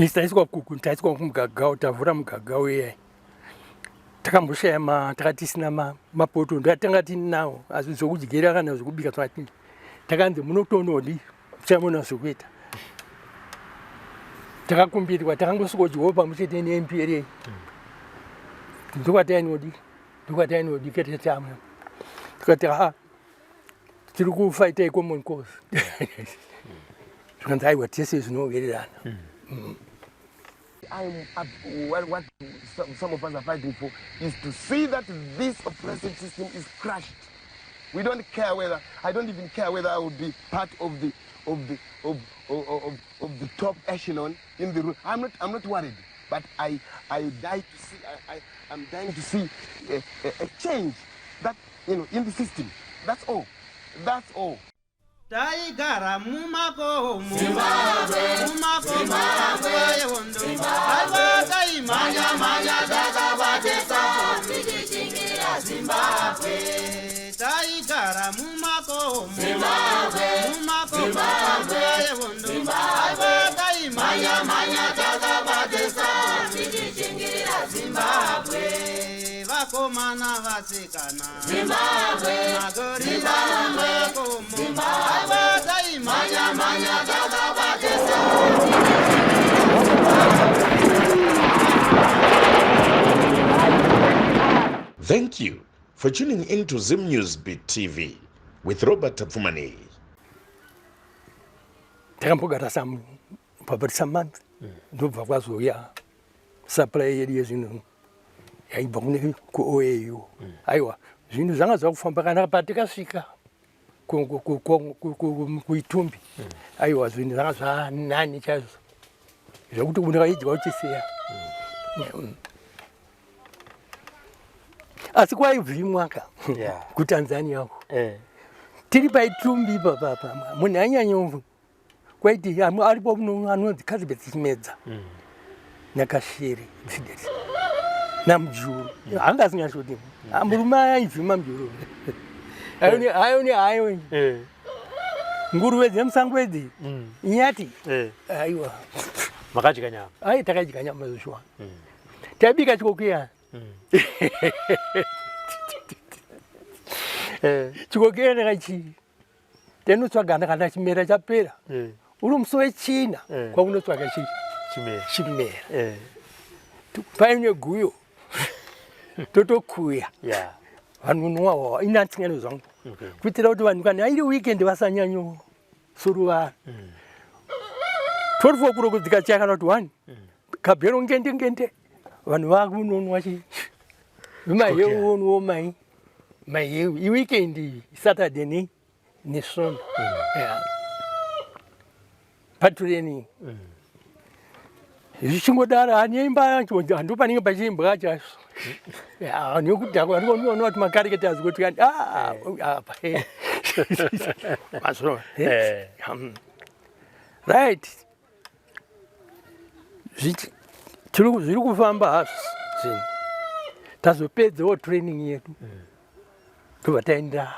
Isi taiswa kuku taiswa kumugagao tavhura mugagao iyai takamboshaya ma takatisina ma, mapoto ndatanga tinawo asi zvokudyira kana zvokubika twati takanzi munotonodi muchamona zvokuita takakumbirwa takangosvikodyawo pamwe chete neMPLA ndokwatainodi ndokwatainodi kete tamwe tikati ha tiri kufaita icommon cause zvikanzi aiwa tese zvinowirirana mm. I'm, what, what some of us are fighting for is to see that this oppressive system is crushed. We don't care whether, I don't even care whether I will be part of the, of the, of, of, of, of the top echelon in the room. I'm not, I'm not worried, but I, I die to see, I, I, I'm dying to see a, a, a change that, you know, in the system. That's all. That's all. Taigara mumakomo mumakomo nguva yehondo aiwa taimhanya mhanya takabatesa tichichingira Zimbabwe taigara mumakomo mumakomo nguva yehondo aiwa taimhanya mhanya takabatesa tichichingira Zimbabwe vakomana vasikana Zimbabwe magorira mumakomo aiwa taimhanya mhanya takabatesa Thank you for tuning in to Zim News Beat TV with Robert Tapfumaneyi. Takambogara some pabati some months ndobva kwazouya supply yedu yezvinhu yaibva kune kuOAU aiwa zvinhu zvanga zvakufamba kana patikasvika kuitumbi aiwa zvinhu zvanga zvanani chaizvo zvekuti ungaidya uchisiya asi kwaivhimwa ka kuTanzania uko eh. Tiri paitumbi ipapapa munhu ainyanya kwaiti aripo anonzi Cuthbert Chimedza mm. naKashiri Fidelis naMujuru mm. anga asingashoti mm. Murume aivhima Mujuru ayoni ayoni ayoni eh. Nguruve dzemusango idzi nyati eh. Aiwa makadya nyama ai takadya nyama zveshuwa taibika chikokuya eh. Chikokuya ndakachii tinotsvagana kana chimera chapera eh. Uri musi wechina eh. Kwakunotsvaga chimera eh. Paine guyo totokuya vanhu unowawawa ini atingano zvangu kuitira kuti vanhu kana iri weekend vasanyanyo suruvara 12 o'clock dzikachaya kana kuti 1 kabhero ngende ngende vanhu vakunonwa chi maheu onwo mai maheu iweekend Saturday ne nesvondo yeah. Patraining zvichingodaro aneimba yacho ndo panenge pachiimbwa chacho nekudhakwa ndikonoona kuti makariketazi kuti ah, apa mazvo right zviri kufamba hazvo zvinhu tazopedzawo training yedu ndobva taenda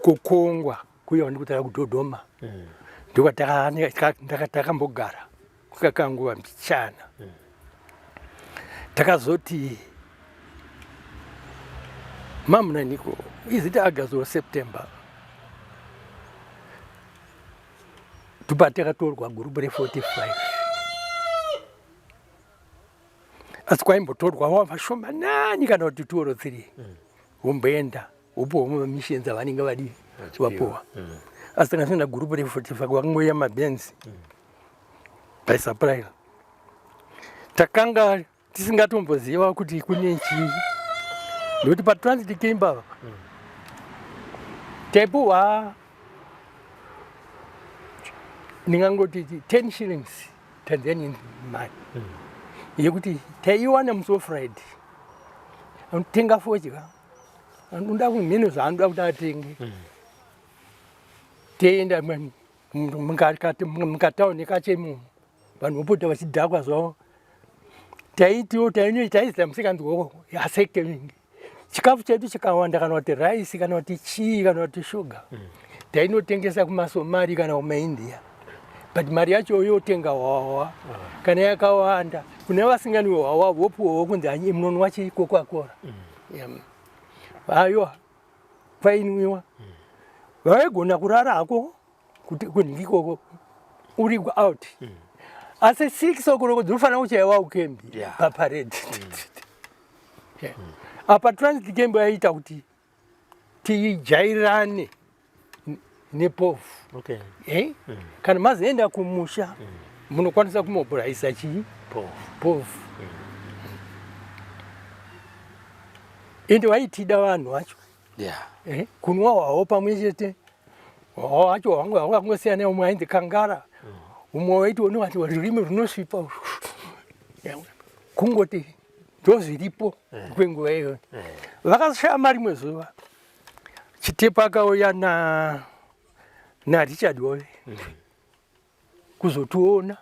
kukongwa kuya ndikutaka kudhodhoma ndokwatakambogara kukakanguva mbichana takazoti mamunaniko iziti August or September tupa takatorwa gurupu re45 asi kwaimbotorwa vashomanani kana kuti two or three vomboenda wopuwa mamissions avanenge vadii vapuwa asi takasenda gurupu re45 vakangoya mabenzi by surprise takanga tisingatomboziva kuti kune chii nekuti patransit camp ava taipuhwa ndingangoti 10 shillings Tanzanian money yekuti taiiwana musi weFriday anotenga fodya anoda kumhino zvaanoda kuti atenge tienda mukatauni kacho imomo vanhu vopota vachidhakwa zvavo taitiwo taiziva musikanzwa aseke chikafu chedu chikawanda kana kuti raisi kana kuti chii kana kuti shuga tainotengesa kumasomali kana kumaindia. But mari yacho yotenga hwahwa kana yakawanda kune vasinganwi hwahwa vopuwawo kunzi hanyi munonwa chii coca-cola. Aiwa, kwainwiwa. Vaigona kurara hako kuti kunhingi ikoko uri out. Asi 6 o'clock dzinofanira kuchaiwa kukembi paparade. Apa transit camp yaiita kuti tijairane nepofu. Okay. Eh? Kana mazoenda kumusha munokwanisa kumobiliza chii? Pofu. Pofu. Ende vaitida vanhu vacho. Yeah. Kunwa hwawo pamwe chete. Hwawo wacho hwangu hwakangosiyana, umwe ainzi kangara. Umwe waiti unowati rurimi runosvipa. Kungoti ndozviripo kwenguva iyoyo. Vakashama rimwe zuva. Chitepo akauya na Richard Hove kuzotiona.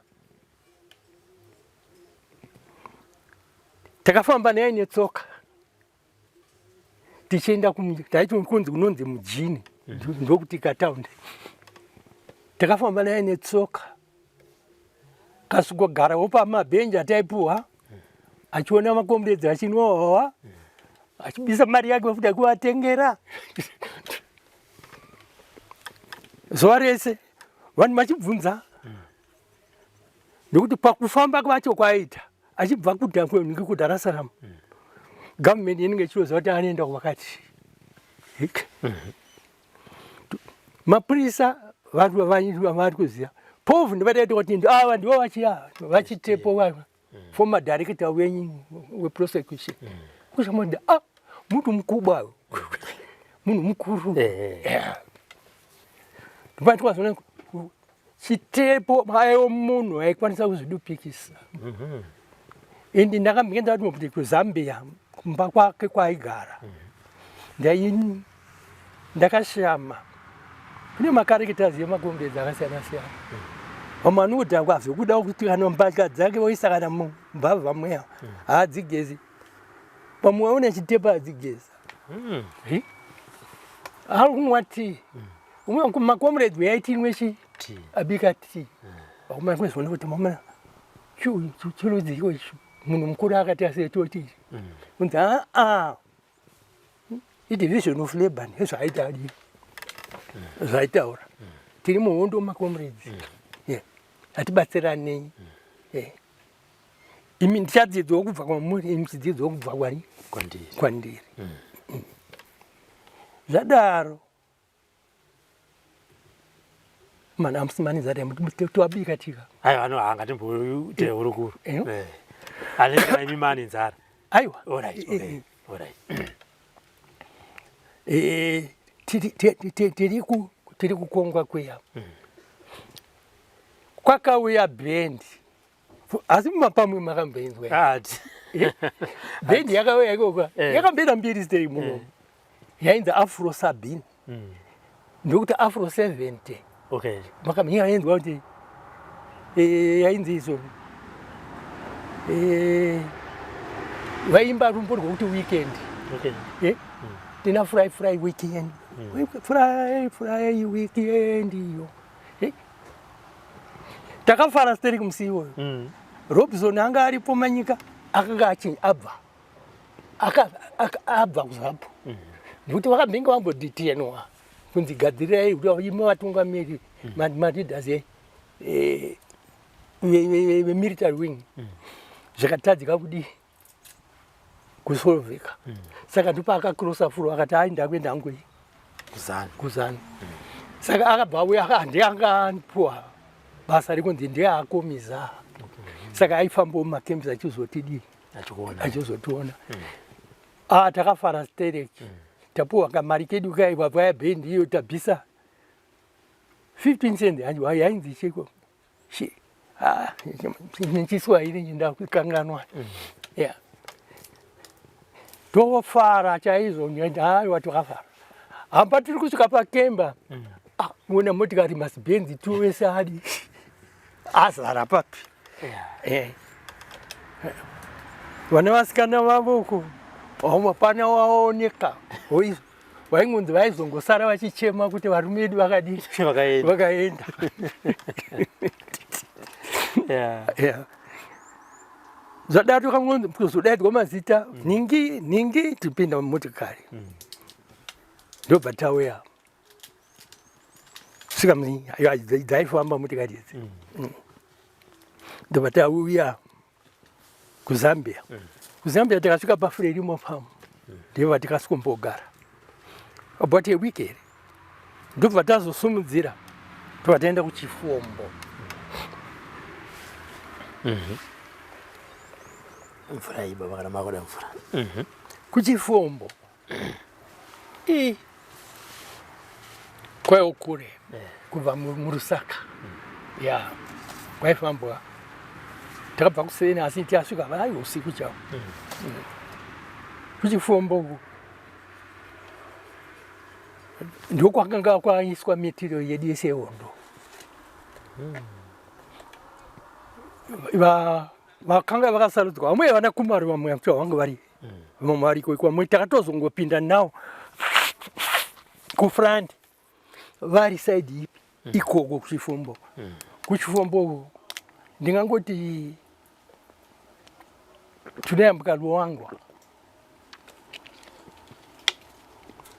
Takafamba naye netsoka tichienda taiti kunzi kunonzi mujini ndokuti kataundi. Takafamba naye netsoka kasvikogarawo pamabhenji ataipuwa achiona makombredzi achinwa hwawa achibisa mari yake futi akuvatengera zuva rese vanhu vachibvunza nekuti pakufamba kwacho kwaita achibva kuDar es Salaam government inenge ichizoziva kuti anoenda kwakati. Mapurisa vanhu vari kuziva povhu ndivataita kuti ava ndivo vachiya vachitepo va former director wenyu weprosecution kushamwada ah munhu mukubwa munhu mukuru. Ndopatikazoona Chitepo aiwo munhu aikwanisa kuzvidupikisa. Ende ndakambenge kuti kuZambia kumba kwake kwaaigara ndakashama kune makareketazi emagombedzi akasiyana siyana. Vamwe vanodhakwa zvekuda kuti kana mbatya dzake voisa kana mumbavha mweya haadzigezi, pamwe waona Chitepo adzigeza ari kunwa tii. Umwe makomrades yaitinwe chi abika tii, vakomana kuzoona kuti mama chirudziko ichi munhu mukuru akati asetoti kunzi aa idivision of labor nezvaaita adii zvaitaura tiri muhondo makomrades hatibatsiranei. Imi ndichadzidzawo kubva kwamuri, imi muchidzidzawo kubva kwani kwandiri. Zvadaro mana amusimanizata twabika tika. Aiwa, no, hangatimboite hurukuro. Anenge imi mani nzara. Aiwa. All right, okay. All right. Tiri kukongwa kweya kwakauya bhendi, asi mumapamwe makamboinzwa bhendi yakauya ikoko yakamboita mbiri stei muno yainzi Afro Sabini, ndokuti Afro 70. Makamboinzwa kuti yainzi izvo vaimba rumbo rwekuti weekend. Tina fry fry weekend, fry fry weekend iyo. Takafara steri kumusi iwoyo. Robson anga aripo Manyika akanga achi abva abva kuZAPU nekuti vakambenge vambodetainwa kunzi gadzirirai kuti ime vatungamiri maleaders vemilitary wing, zvikatadzika kudii kusolveka. Saka ndipo akakrosa furo akati ai ndakuenda hangu kuZANU. KuZANU. Saka akabva auya, ndiye anga apuwa basa rekunzi ndiye akomisa, saka aifambawo mumakemps achizotidii achizotiona. Ah, takafara stereki tapuwa kamari kedu kaiwa paya bhendi iyo tabvisa 15 cent yainzi chiko nechiswahili ndakukanganwa. Yeah, tofara chaizvo, aiwa takafara. Hamba tiri kusvika pakemba, ah, muona motikari masibhenzi tuwese adi azara papi. Vana vasikana vavo uko pana waoneka vaingonzi vaizongosara vachichema kuti varume vedu vakadii vakaenda. Vakaenda. Yeah. Zvadaro kuzodaidzwa mazita nhingi nhingi tipinda mumotikari ndobva tauya svika dzaifamba motikari idzi. Ndobva tauya kuZambia. KuZambia takasvika paFrelimo farm, ndobva tikasikombogara about a week here, ndobva tazosumudzira tobva taenda kuChifombo. Mvura iyi baba, kana makuda mvura. KuChifombo i kwaiwo kure kubva muRusaka ya kwaifambwa. Takabva kuseni asi tasvika vai usiku chao. KuChifombo uku ndokwakanga kwaiswa material yedu yese yehondo. Vakanga vakasarudzwa vamwe vana Kumari, vamwe vacho vanga vari vamwe variko vamwe takatozongopinda nawo kufront vari side ipi ikoko kuChifombo. KuChifombo ndingangoti tinoyambuka Luangwa,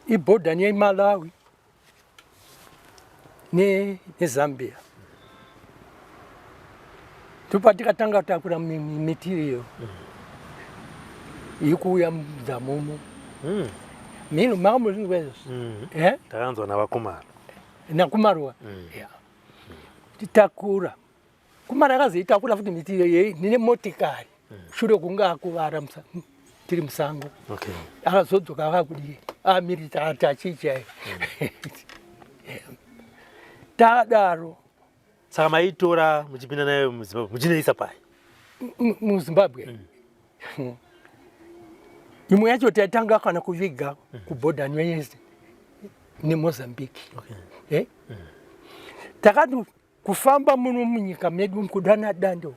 ibhodha neMalawi neZambia. Ndopatikatanga kutakura material iri kuuya mudzamumo mhino. Makambozvinzwa izvozvo? Eh? Takanzwa navaKumaro. NaKumarwa. Yeah. Titakura Kumara akazoitakura futi miti iyoyo nemotikari shure kunge akuvara tiri musango. Akazodzoka akakudii amiri tachichai tadaro. Saka maitora muchipinda nayo muZimbabwe muchinoisa pai? MuZimbabwe imwe yacho taitanga kana kuviga kubhodha neMozambique. Eh? Takati kufamba muno munyika medu kudana dando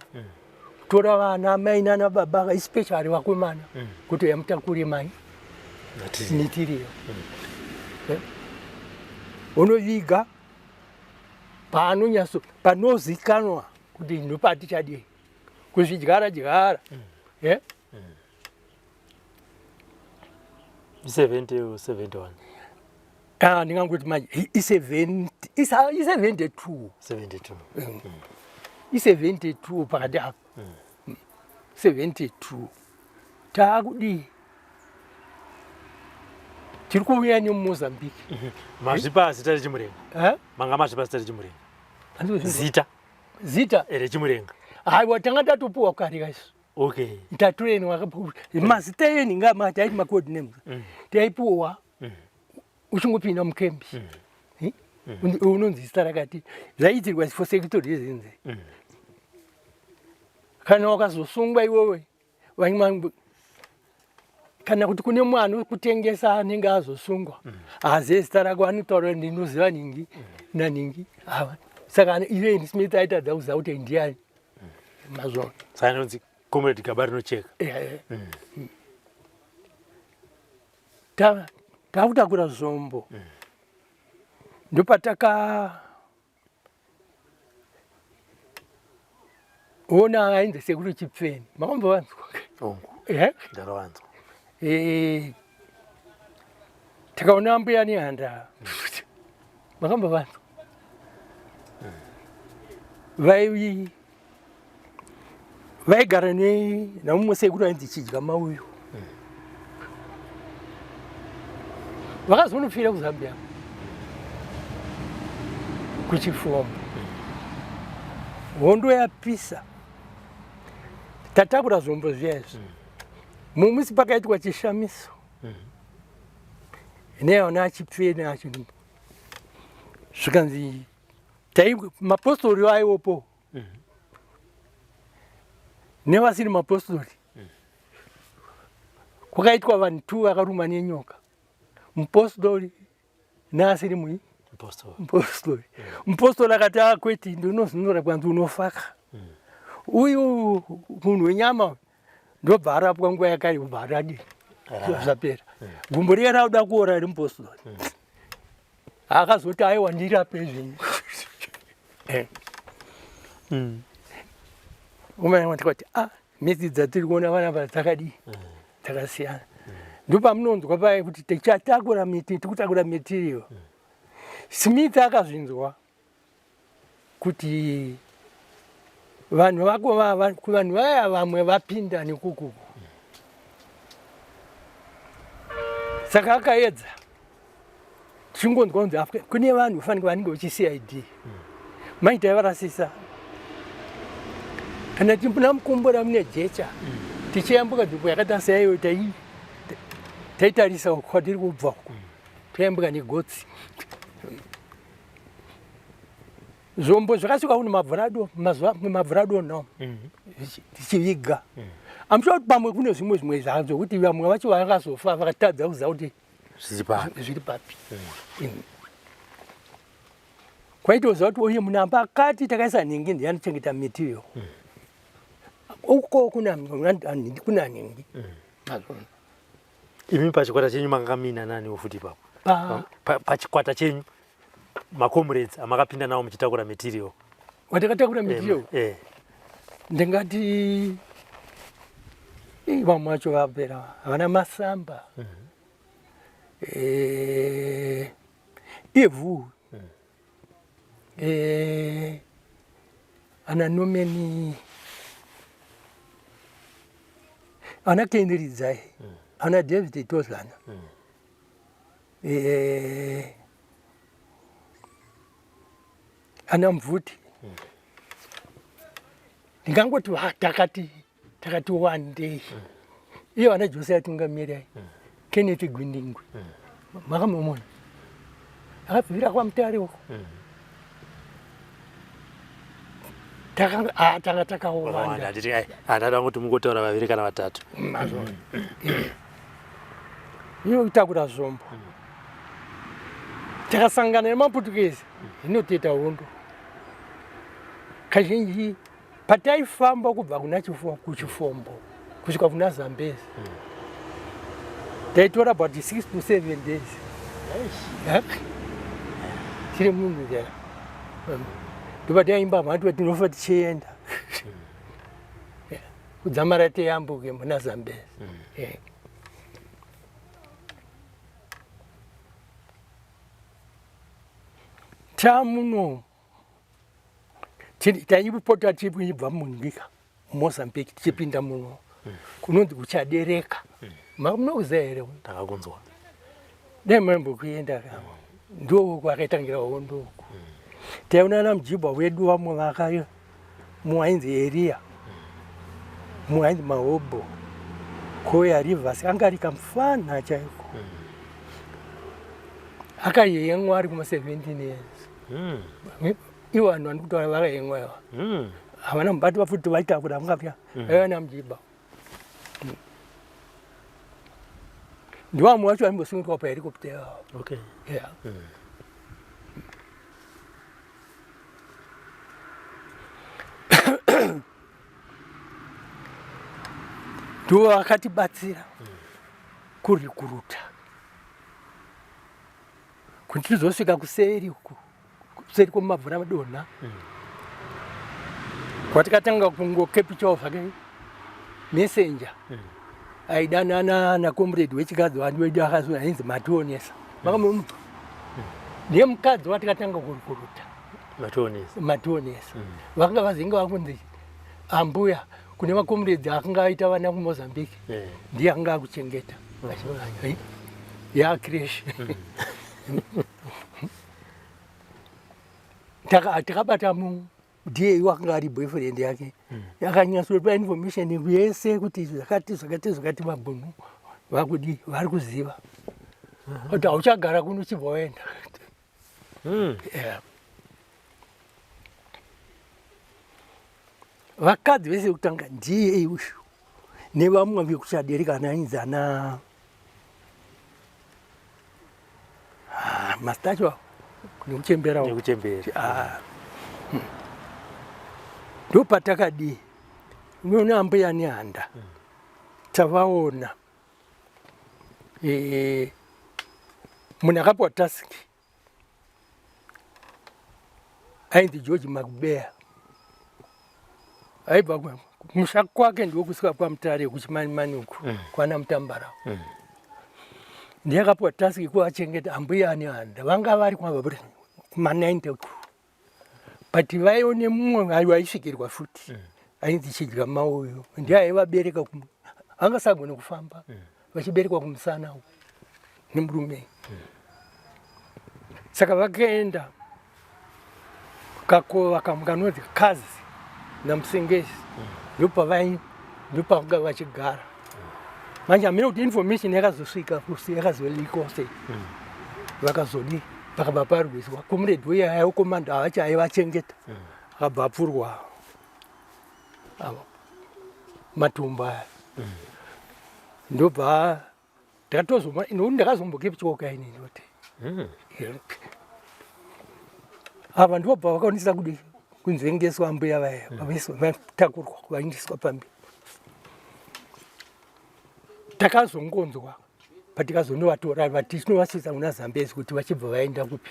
kutora vana mai nana baba, especially vakomana, kuti yamutakure mai material. Eh? Unoviga paanonyatso panozikanwa kuti ndopatichadii kuzvidyara dyara. Eh? 70 71? Ah, ndingangoti manje i70, i72. 72. I72 pakati apa. 72 taakudii, tiri kuuya nemuMozambique. Mazvipa zita reChimurenga? Eh? Manga mazvipa zita reChimurenga? Handizvo. Zita Zita reChimurenga? Haiwa, tanga tatopuwa kare kaisu. Tatureni mazita enhinga taiti macode names taipuwa uchingopinda mucamp. Eh? Unonzi zita rakati, zvaiitirwa for security reasons. Kana wakazosungwa iwewe vamwe kana kuti kune mwana kutengesa anenge azosungwa haazive zita rako, anotaura ndinoziva nhingi naningi ava. Saka iye Smith aitadza kuziva kuti ndiani mazvona. Saka inonzi Comrade Gaba Rinocheka. Takutakura zvombo, ndopataka ona ainzi Sekuru Chipfeni. Makambovanzwa? Ongu. Eh? Ndakavanzwa. Takaona mbuya Nehanda. Makambovanzwa? Vai vaigara namumwe sekuru ainzi Chidya Mauyu. Vakazonofira kuZambia kuChifombo hondo yapisa. Tatakura zvombo zviya izvi, mumusi pakaitwa chishamiso neana achipfeni acho, zvikanzi tai mapostori aiwopo nevasiri mapostori. Kwakaitwa vanhu tu vakaruma nenyoka, mupostori neasiri mui mupostori. Mupostori akati akweti ndinozinora kwanzi unofaka uyu munhu wenyama, ndobva arapwa nguva yakare, ubva aradi zvapera. Gumbo riya rauda kuora ri mupostori akazoti aiwa, ndirape zvenyu. Umana tikati ah misi dzatiri kuona vana va dzakadii dzakasiyana. Ndopamunonzwa paye kuti tichatakura miti tikutakura material. Smith akazvinzwa kuti vanhu vako vanhu vaya vamwe vapinda nekukuku. Saka akaedza tichingonzwa kunzi kune vanhu fanike vanenge vechiCID mai taivarasisa kana timbuna mukumbura mune jecha tichiyambuka nzvimbo yakaita seiyo taitarisa kwatiri kubva uku toyambuka negotsi zvombo zvakasvika kuno mabvurado mazuva mabvurado no tichiviga I'm sure kuti pamwe kune zvimwe zvimwe zvadzo kuti vamwe vacho vakazofa vakatadza kuziva kuti zviri papi mm. Kwaitoziva kuti uye munamba akati takaisa nhingi ndiye anochengeta miti iyo mm. Uko kuna kuna nhingi mm. Imi pachikwata chenyu makanga muina naniwo futi ipapo? Pachikwata chenyu macomrades amakapinda nawo muchitakura material? Watakatakura material? Eh. Ndingati vamwe vacho vapera havana masamba. Mm -hmm. Eh, ivhu. Mm. Eh, ana Nomeni ana Kendiridzai mm. ana David Tozana mm. Eh, ana Mvuti mm. Ndingangoti takati takati wandei mm. Iyo ana Jose atungamirai mm. Kenneth Gwindingwi mm. Makamumona akabvira kwaMutare uko mm. Tanga takawanda handada kuti mungotaura vaviri kana vatatu iyo kutakura zvombo takasangana nemaputukezi inotoita hondo kazhinji pataifamba kubva kuna kuchifombo kusvika kuna Zambezi taitora about 6 to 7 days tiri munzira ndopataimba mhatu tinofa tichienda kudzamara tiyambuke muna Zambezi. Tamuno taipota tichibva munyika Mozambique tichipinda muno kunonzi kuchadereka. Mamunokuziva here? Takakunzwa. Dai maimbokuenda kama ndo kwakaitangira hondo uku. Taiona ana mujibwa wedu vamwe vakayo mumwe ainzi Eria mumwe ainzi Mahobo Koya Rivers anga ari kamufana chaiko akayemwa ari kuma 17 years. Ivo vanhu vandi kutaura vakayemwa iva havana mubati vafuti vaitakura vangapya vaiva mujiba ndiwamwe wacho vaimbosungirwa pahelicopter ivavo. Okay. Yeah. Ndivo vakatibatsira kurikuruta kuti tizosvika kuseri uku kuseri kwemabvura madonha kwatikatanga kungokepichawo zvake messenger aidanana nacomrade wechikadzi wedu akazo ainzi Mationesa makamuona ndiye mukadzi watikatanga kurukuruta Mationesa Mationesa vakanga vazinge vakunzi ambuya kune macomrades akanga aita vana kuMozambique ndiye akanga akuchengeta yacreche takabata mu ndiye iwo akanga ari boyfriend yake akanyatsotipa information yese kuti zvakati zvakati zvakati mabhunu vakudi vari kuziva kuti hauchagara kuno chibva waenda. Yeah. Vakadzi vese vekutanga ndiye uyu nevamwe vekuchadereka anainzi ana mazita acho nekuchembera nekuchembera. Ndopatakadii unoona ambuya nehanda tavaona munhu akapiwa task ainzi George Makubeya aibva Musha kwake ndokusvika kwaMutare kuChimanimani uku mm. kwana Mutambara mm. Ndiye akapiwa task yekuvachengeta ambuya ane handa vanga vari kuma 90 uku but vaione mumwe ayo aisvikirwa futi mm. Ainzi Chidya Mauyu ndiye aivabereka angasagone kufamba mm. Vachiberekwa kumusana uku nemurume mm. Saka vakaenda kakova kamwe kanonzi kazi namusengezi ndopavai ndopavanga vachigara manje hamene kuti information yakazosvika kusi yakazolikwa sei vakazodii pakabva parwiswa comrade uye aikomanda avacho aivachengeta akabva apfurwa matumba aya ndobva ndakatozoma nokuti ndakazombokeptyoka ini ndoti hmm. ava ndobva vakaonesa kudi kunzvengeswa mbuya vaya hmm. vatakurwa vaindiswa pambi takazongonzwa patikazonovatora vatichinovasvitsa kuna zambezi kuti vachibva vaenda kupi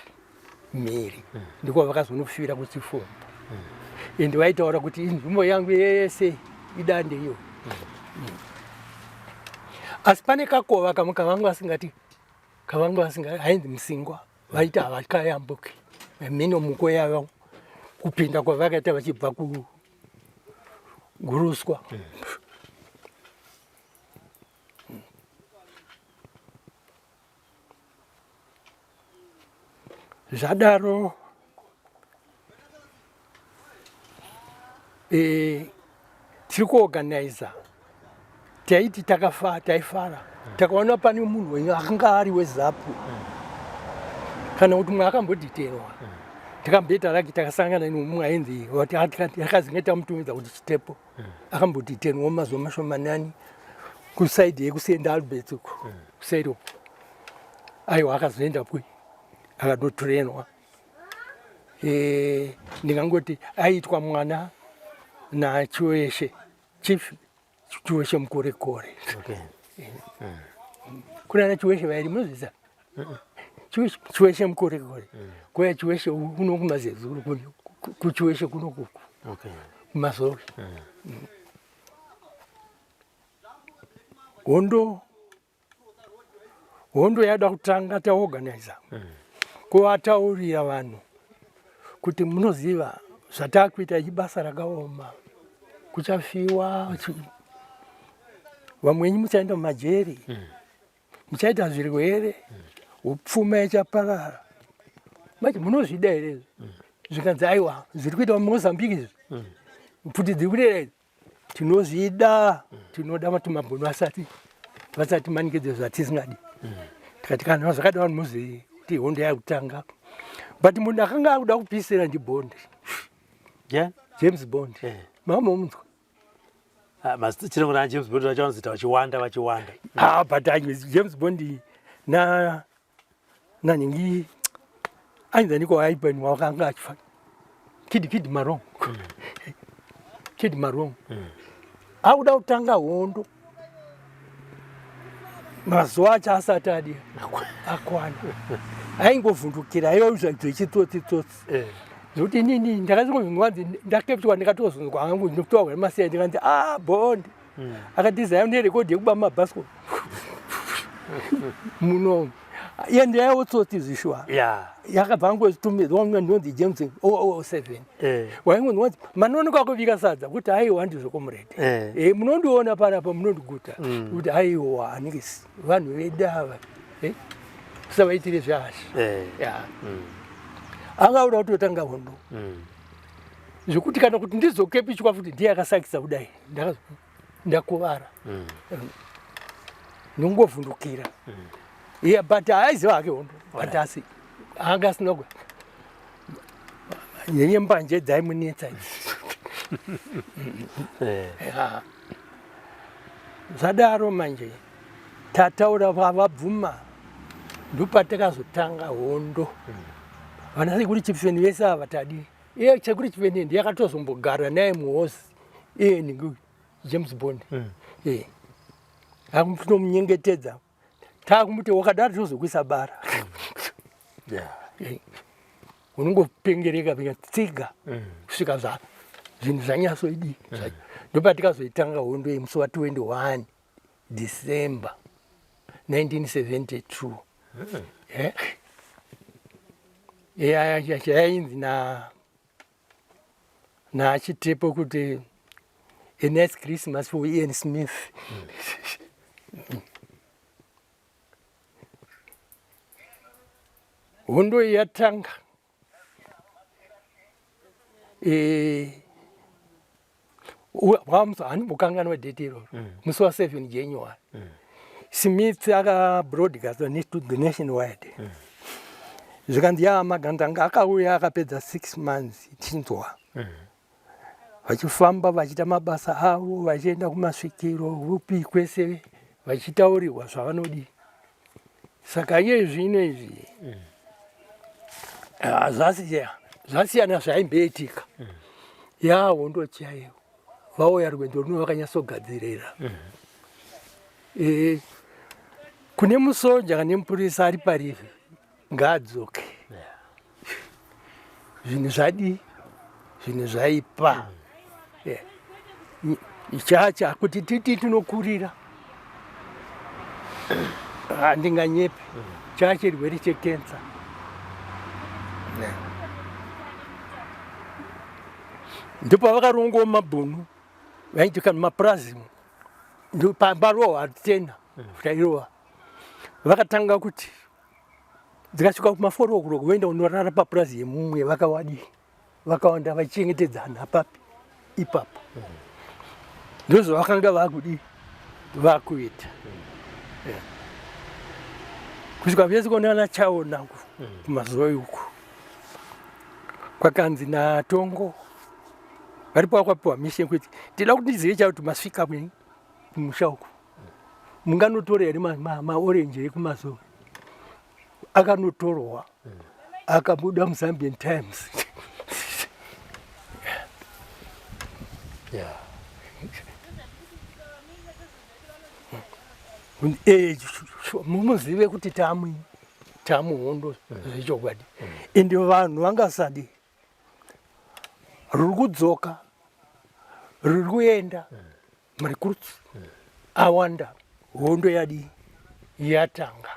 mhiri hmm. ndiko vakazonofira kuchifombo ende vaitaura kuti inzvimbo yangu yese idande iyo asi pane kakova kamwe kavanga vasingati kavanga vasinga hainzi musingwa vaiti havakayambuki mhino muko yavo kupinda kwavakaita vachibva kuguruswa mm. Zvadaro e, tiri kuorganiza taiti takafa taifara takaona pane munhu wenyu akanga ari wezapu kana kuti mumwe akambodhitenwa takamboita raki takasangana nemumwe ainzi akazinge tamutumidza kuti chitepo akambodhitenwa mazuva mashomanani kusaidi yekuSt Alberts uko kusaidi uko aiwa akazoenda kui akatotrainwa e, ndingangoti aitwa mwana nachiweshe chief Chiweshe Mukorekore okay. e, mm. kuna ana Chiweshe vairi munozviziva mm. Chiweshe Mukorekore mm. kuya Chiweshe kuno kumazezuru kuChiweshe kuno kuku okay. kumazowe mm. mm. Hondo hondo yada kutanga taorganiza mm. kuvataurira vanhu kuti munoziva zvatakuita ibasa rakaoma kuchafiwa vamwe wenyu muchaenda mumajeri mm. muchaita zvirwere mm. upfuma ichaparara manje munozvida here izvi mm. zvikanzi aiwa zviri kuita mumozambique izvi mm. pfuti dziri kurera izvi tinozvida tinoda matumabhunu asati vasati manikidze zvatisingadi tikati kana zvakada vanhu muzivi kuti hondo yakutanga but munhu akanga akuda kupisira ndibond yeah? James Bond yeah. Mama munzwa ah, chirongona James Bond vacho vanozoita vachiwanda vachiwanda ah, but James Bond na nanhingi ainzaniko aipen wakanga achifa kid kid marong mm. Kid marong mm. Akuda kutanga hondo mazuva acho asati adi akwana aingovhundukira aiva zvechitsotsi tsotsi eh. Zvekuti inini ndakazongonzi ndakeptwa ndikatozonzwa hangu ndinotorwa nemasiya ndikanzi ah Bond mm. Akatiza yayo nerekodhi yekuba mumabhasikoro muno iye ndiyaiwo tsotsi zvishuwa yakabva angotumidzwa umwe ndinonzi James 007 eh. Waingonzi manonoka kubika sadza kuti aiwa ndizvo comrade eh. eh, munondiona panapa munondiguta mm. Kuti aiwa anenge vanhu vedu ava kusavaitire zvehasha mm. Anga uda kutotanga hondo mm. Zvekuti kana kuti ndizokepichwa futi ndiye akasakisa kudai ndakuvara mm. Ndongovhundukira mm. Yeah, but aiziva hake hondo but asi anga asina nyenye mbanje dzaimunetsa eh. Zvadaro manje tataura vabvuma ndopatakazotanga hondo mm. Vana sekuri Chipfeni vese ava tadii iye sekuri Chipfeni ndiye akatozombogara naye muhosi iye ningi James Bond mm. Eh. Akumutingomunyengetedza takumuti wakadaro tozokuisa bara mm. Yeah. Eh. Unongopengereka penya tsiga mm. Kusvika zva zvinhu zvanyatsoidii mm. Ndopatikazoitanga hondo iyi musi wa 21 December 1972. Eh? Yainzi na naChitepo kuti a nice Christmas for Ian Smith. Hondo iyi yatanga eh, handimbokanganwa date iroro, musi wa 7 January. Smith akabroadcast to the nationwide, zvikanzi yaa magandanga akauya akapedza 6 months tichinzwa vachifamba vachiita mabasa avo, vachienda kumasvikiro upi kwese, vachitaurirwa zvavanodi. Saka iye zvino izvi ah, zvasiyana zvaimboitika. Yahondo chaiyo, vauya rwendo runo vakanyatsogadzirira. Kune musoja kana mupurisa ari parivi ngaadzoke. Zvinhu zvadii? Zvinhu zvaipa. Chacha kuti titi tinokurira, handinganyepi, chachirwere chekensa. Ndipo vakarongawo mabhunu vaiti kana mapurazi pambarohwa tena tairova, vakatanga kuti dzikasvika kuma4 o'clock voenda kunorara papurazi yemumwe, vakawadi vakawanda vachichengetedzana papi ipapo. Ndozvavakanga vakudi vakuita kusvika vese kuonana chaona kumazuva uku kwakanzi natongo varipo vakapiwa mission kuti tida kuti ndizive chao kuti masvika kumusha uku munganotora here maorenji ekumazuva. Akanotorwa, akabuda muZambian Times. Mumuzive kuti tamuhondo zvechokwadi, ende vanhu vangasadi ruri kudzoka, ruri kuenda, marecruits awanda, hondo yadii yatanga.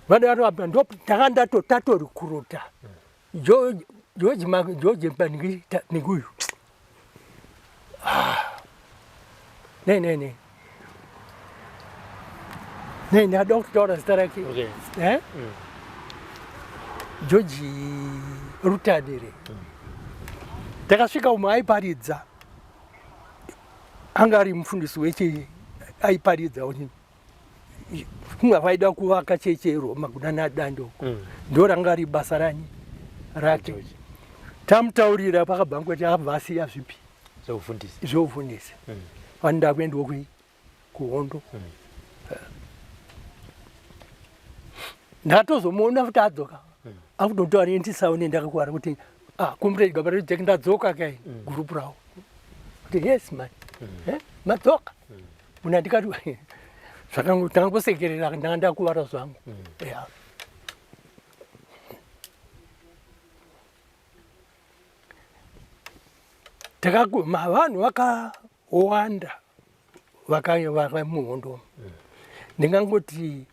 Vadaro ndo ndanga ndatotatorikuruta George George Niguyu, ne ne ne ne ndada kutaura zita rake. Eh? George Rutadire. Takasvika umwe aiparidza, anga ari mufundisi wechi aiparidza kuti kumwe vaida kuvaka chechi yeRoma kuna nadando uko. Ndo ranga riri basa rani rake. Tamutaurira pakabva kuti abva asiya zvipi zveufundisi. Zveufundisi, vanoda kuendawo kuhondo. Ndatozomuona kuti adzoka akutotaura ndisaone ndakakwara kuti ah, comrade Gabriel Jack, ndadzoka kai gurupu ravo kuti yes man, eh, madzoka muna. Ndikati zvakangosekerera, ndanga ndakuvara zvangu. Yeah. Takaguma vanhu vakawanda vaka muhondo. Ndingangoti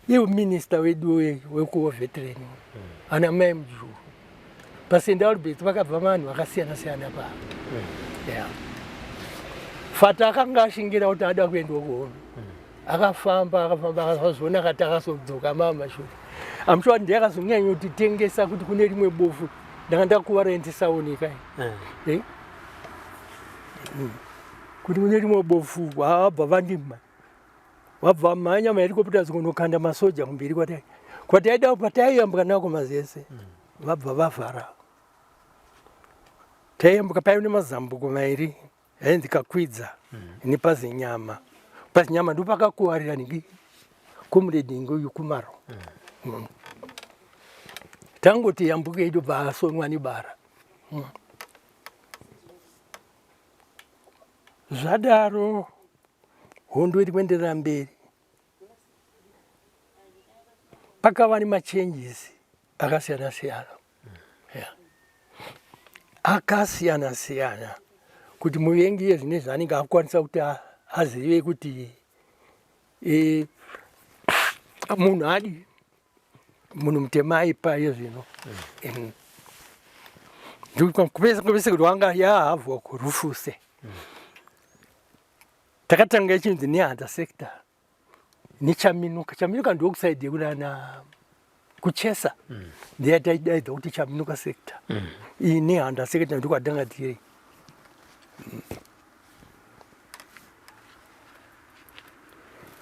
iye minista wedu wekuwar veteran, ana mai Mujuru, paSt Albert vakabva vanhu vakasiyana siyana pa yeah. Fata akanga ashingira kuti ada kuendawo kuhondo, akafamba akafamba, akazoona akati akazodzoka mamashure. I'm sure ndiye akazonyanya kutitengesa kuti kune rimwe bofu. Ndanga ndakuvara ndisaoneka. Eh? Kuti kune rimwe bofu vabva vandima, vabva mhanya mahelicopters kunokanda masoja kumberi kwatai kwataida pataiyambuka nako mazese, vabva vavhara. Taiyambuka paive nemazambuko mairi yainzi Kakwidza nePazinyama. Pazinyama ndo pakakuwarira ningi comrade uyu Kumaro. Tangoti yambuke idobva asonwa nebara. Zvadaro hondo iri kuenderera mberi, pakava nemachanges akasiyana siyana, yeah. Akasiyana siyana kuti muvengi iye zvine zvaanenge akwanisa kuti azive kuti e, munhu adi munhu mutema aipa iye zvino mm. Kupesa kupesa kuti wanga yahavwa kurufuse mm. Takatanga ichinzi nehanda sector nechaminuka chaminuka ndokusaidi yekunana kuchesa mm. ndeyataidaidza kuti chaminuka sector mm. iyi nehanda sector ndokwatanga tiri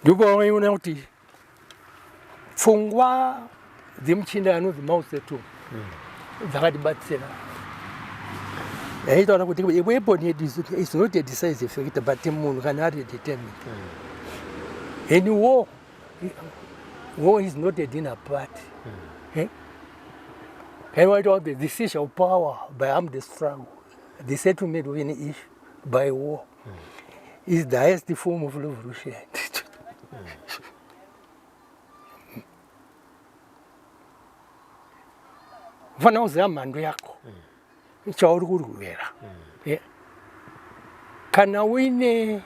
ndopawaiona kuti pfungwa dzemuchinda anonzi Mao Zedong mm. dzakatibatsira yaitaura kuti weapon yedu is not a decisive factor but munhu kana ari determined mm. and war war is not a dinner party mm. eh? Kaiwaita the seizure of power by armed struggle, the settlement of any issue by war mm. is the highest form of revolution. Ufanira kuziva mhando yako mm. chauri kurwira mm. yeah. Kana uine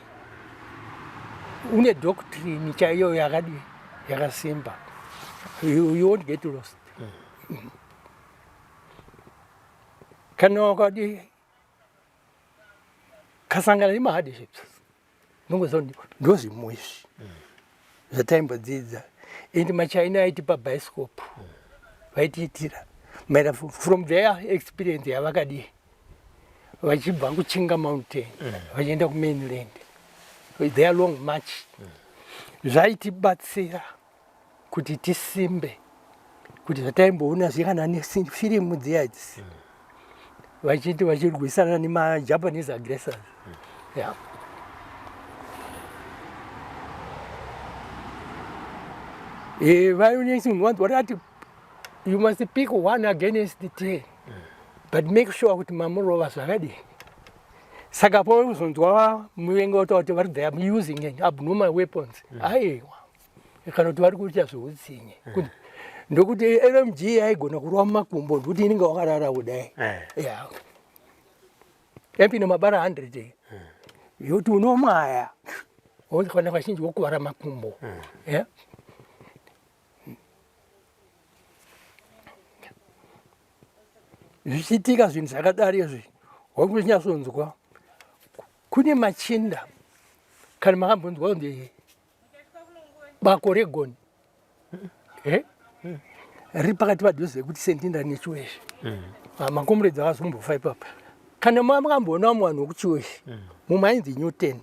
une doctrine chaiyo yakadi yakasimba you, you won't get lost mm. Mm. Kana wakadi kasangana nemahardships nongoziva kuti ndozvimwe izvi zvataimbodzidza and machina aitipa bioscope vaitiitira maera from their experience yavakadii vachibva kuchinga mountain vachienda kumainland their long march zvaitibatsira kuti tisimbe kuti zvataimboona zviye kana nefirimu dziya idzi vachiti vachirwisana nemajapanese aggressors yeah. Eh, vaati you must pick one against the 10 but make sure kuti mamurova zvakadii. Saka pauzonzwa muvengi wataura kuti vari they are using abnormal weapons aiwa kana kuti vari kuita zveutsinye mm. Ndokuti LMG yaigona kurova makumbo ndokuti inenge wakarara kudai eh. Yeah. Yapinda mabara 100 mm. Yoti unomwaya kana vazhinji wokuvara makumbo mm. Yeah. Zvichiitika zvinhu zvakadaro izvi wakunyasonzwa kune machinda kana makambonzwa kunzi bako regoni eh? Riri pakati padhuze kuti sentinda nechiweshe mm. Ah, makomuredzi akazombofa ipapa kana makamboona vamwe vanhu vekuchiweshe mm. mumwe ainzi Newton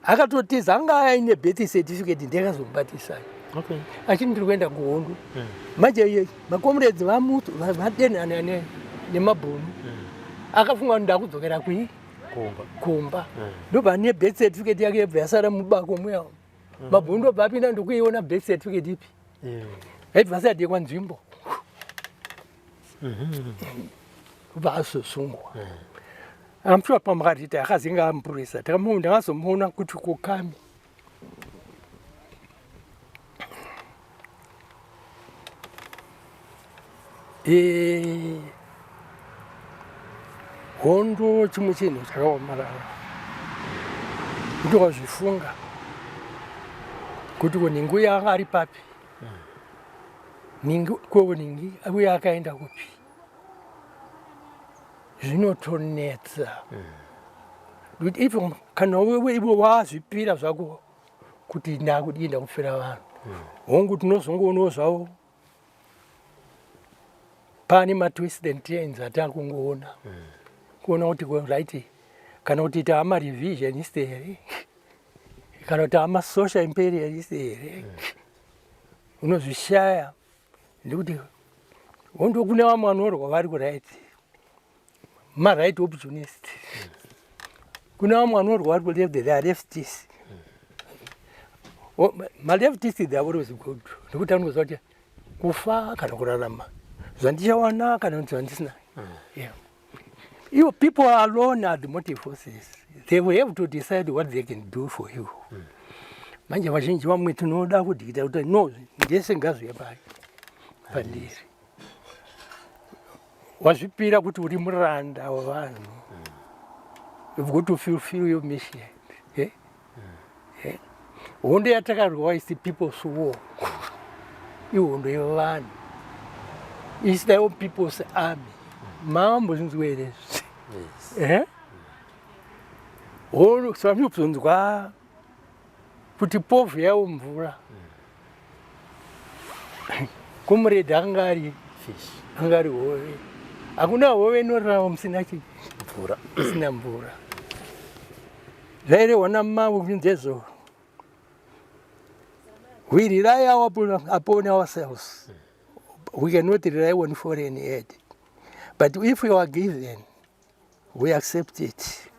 akatotiza anga aine birth certificate ndiyakazomubatisa okay. Achiti ndiri kuenda kuhondo mm. Manje makomuredzi vadenhana nemabhunu mm. Akafunga kuti ndakudzokera kui kumba ndobva mm. Nebirth certificate yake yobva yasara mubako muya mm. Mabhunu ndobva apinda ndokuiona birth certificate ipi yaibva mm. Asadekwa nzvimbo kubva mm -hmm. Azosungwa mm. I'm sure pamakatita akazinga amupurisa ndakazomuona kuti kukami e, hondo chimwe chinhu chakaomarara kuti wazvifunga kuti ko ningi uya anga ari papi ningi ko ningi uya akaenda kupi zvinotonetsa kuti if kana wewe iwe wazvipira zvako kuti ndakudii ndakufira vanhu hongu tinozongoonawo zvavo pane matwist and turns atakungoona kuona kuti right kana kuti taama revisionist here kana kuti taama social imperialist here unozvishaya ndekuti hondo kune vamwe vanorwa vari kuright maright opportunist kune vamwe vanorwa vari kuleft they are leftist maleftist they are always good nekuti anoziva kuti kufa kana kurarama zvandichawana kana kuti zvandisina yeah. Iwo people alone are the motive forces. They will have to decide what they can do for you. Manje vazhinji vamwe tinoda kudikita kuti no ndese ngazviye pai pandiri. Wazvipira kuti uri muranda wevanhu. You've got to fulfill your mission. Eh? Eh? Hondo yatakarwa is the people's war. Ihondo yevanhu. It's the own people's army. Mambozvinzwa here izvi? Yes. Eh? Hondo samunobvunzwa kuti povhu yawo mvura. Comrade anga ari Fish. anga ari hove. Hakuna hove inorarama musina chi Mvura. musina mvura. Zvairehwa namavo kunzezvo. We rely upon ourselves. We cannot rely on foreign aid. But if we are given, we accept it.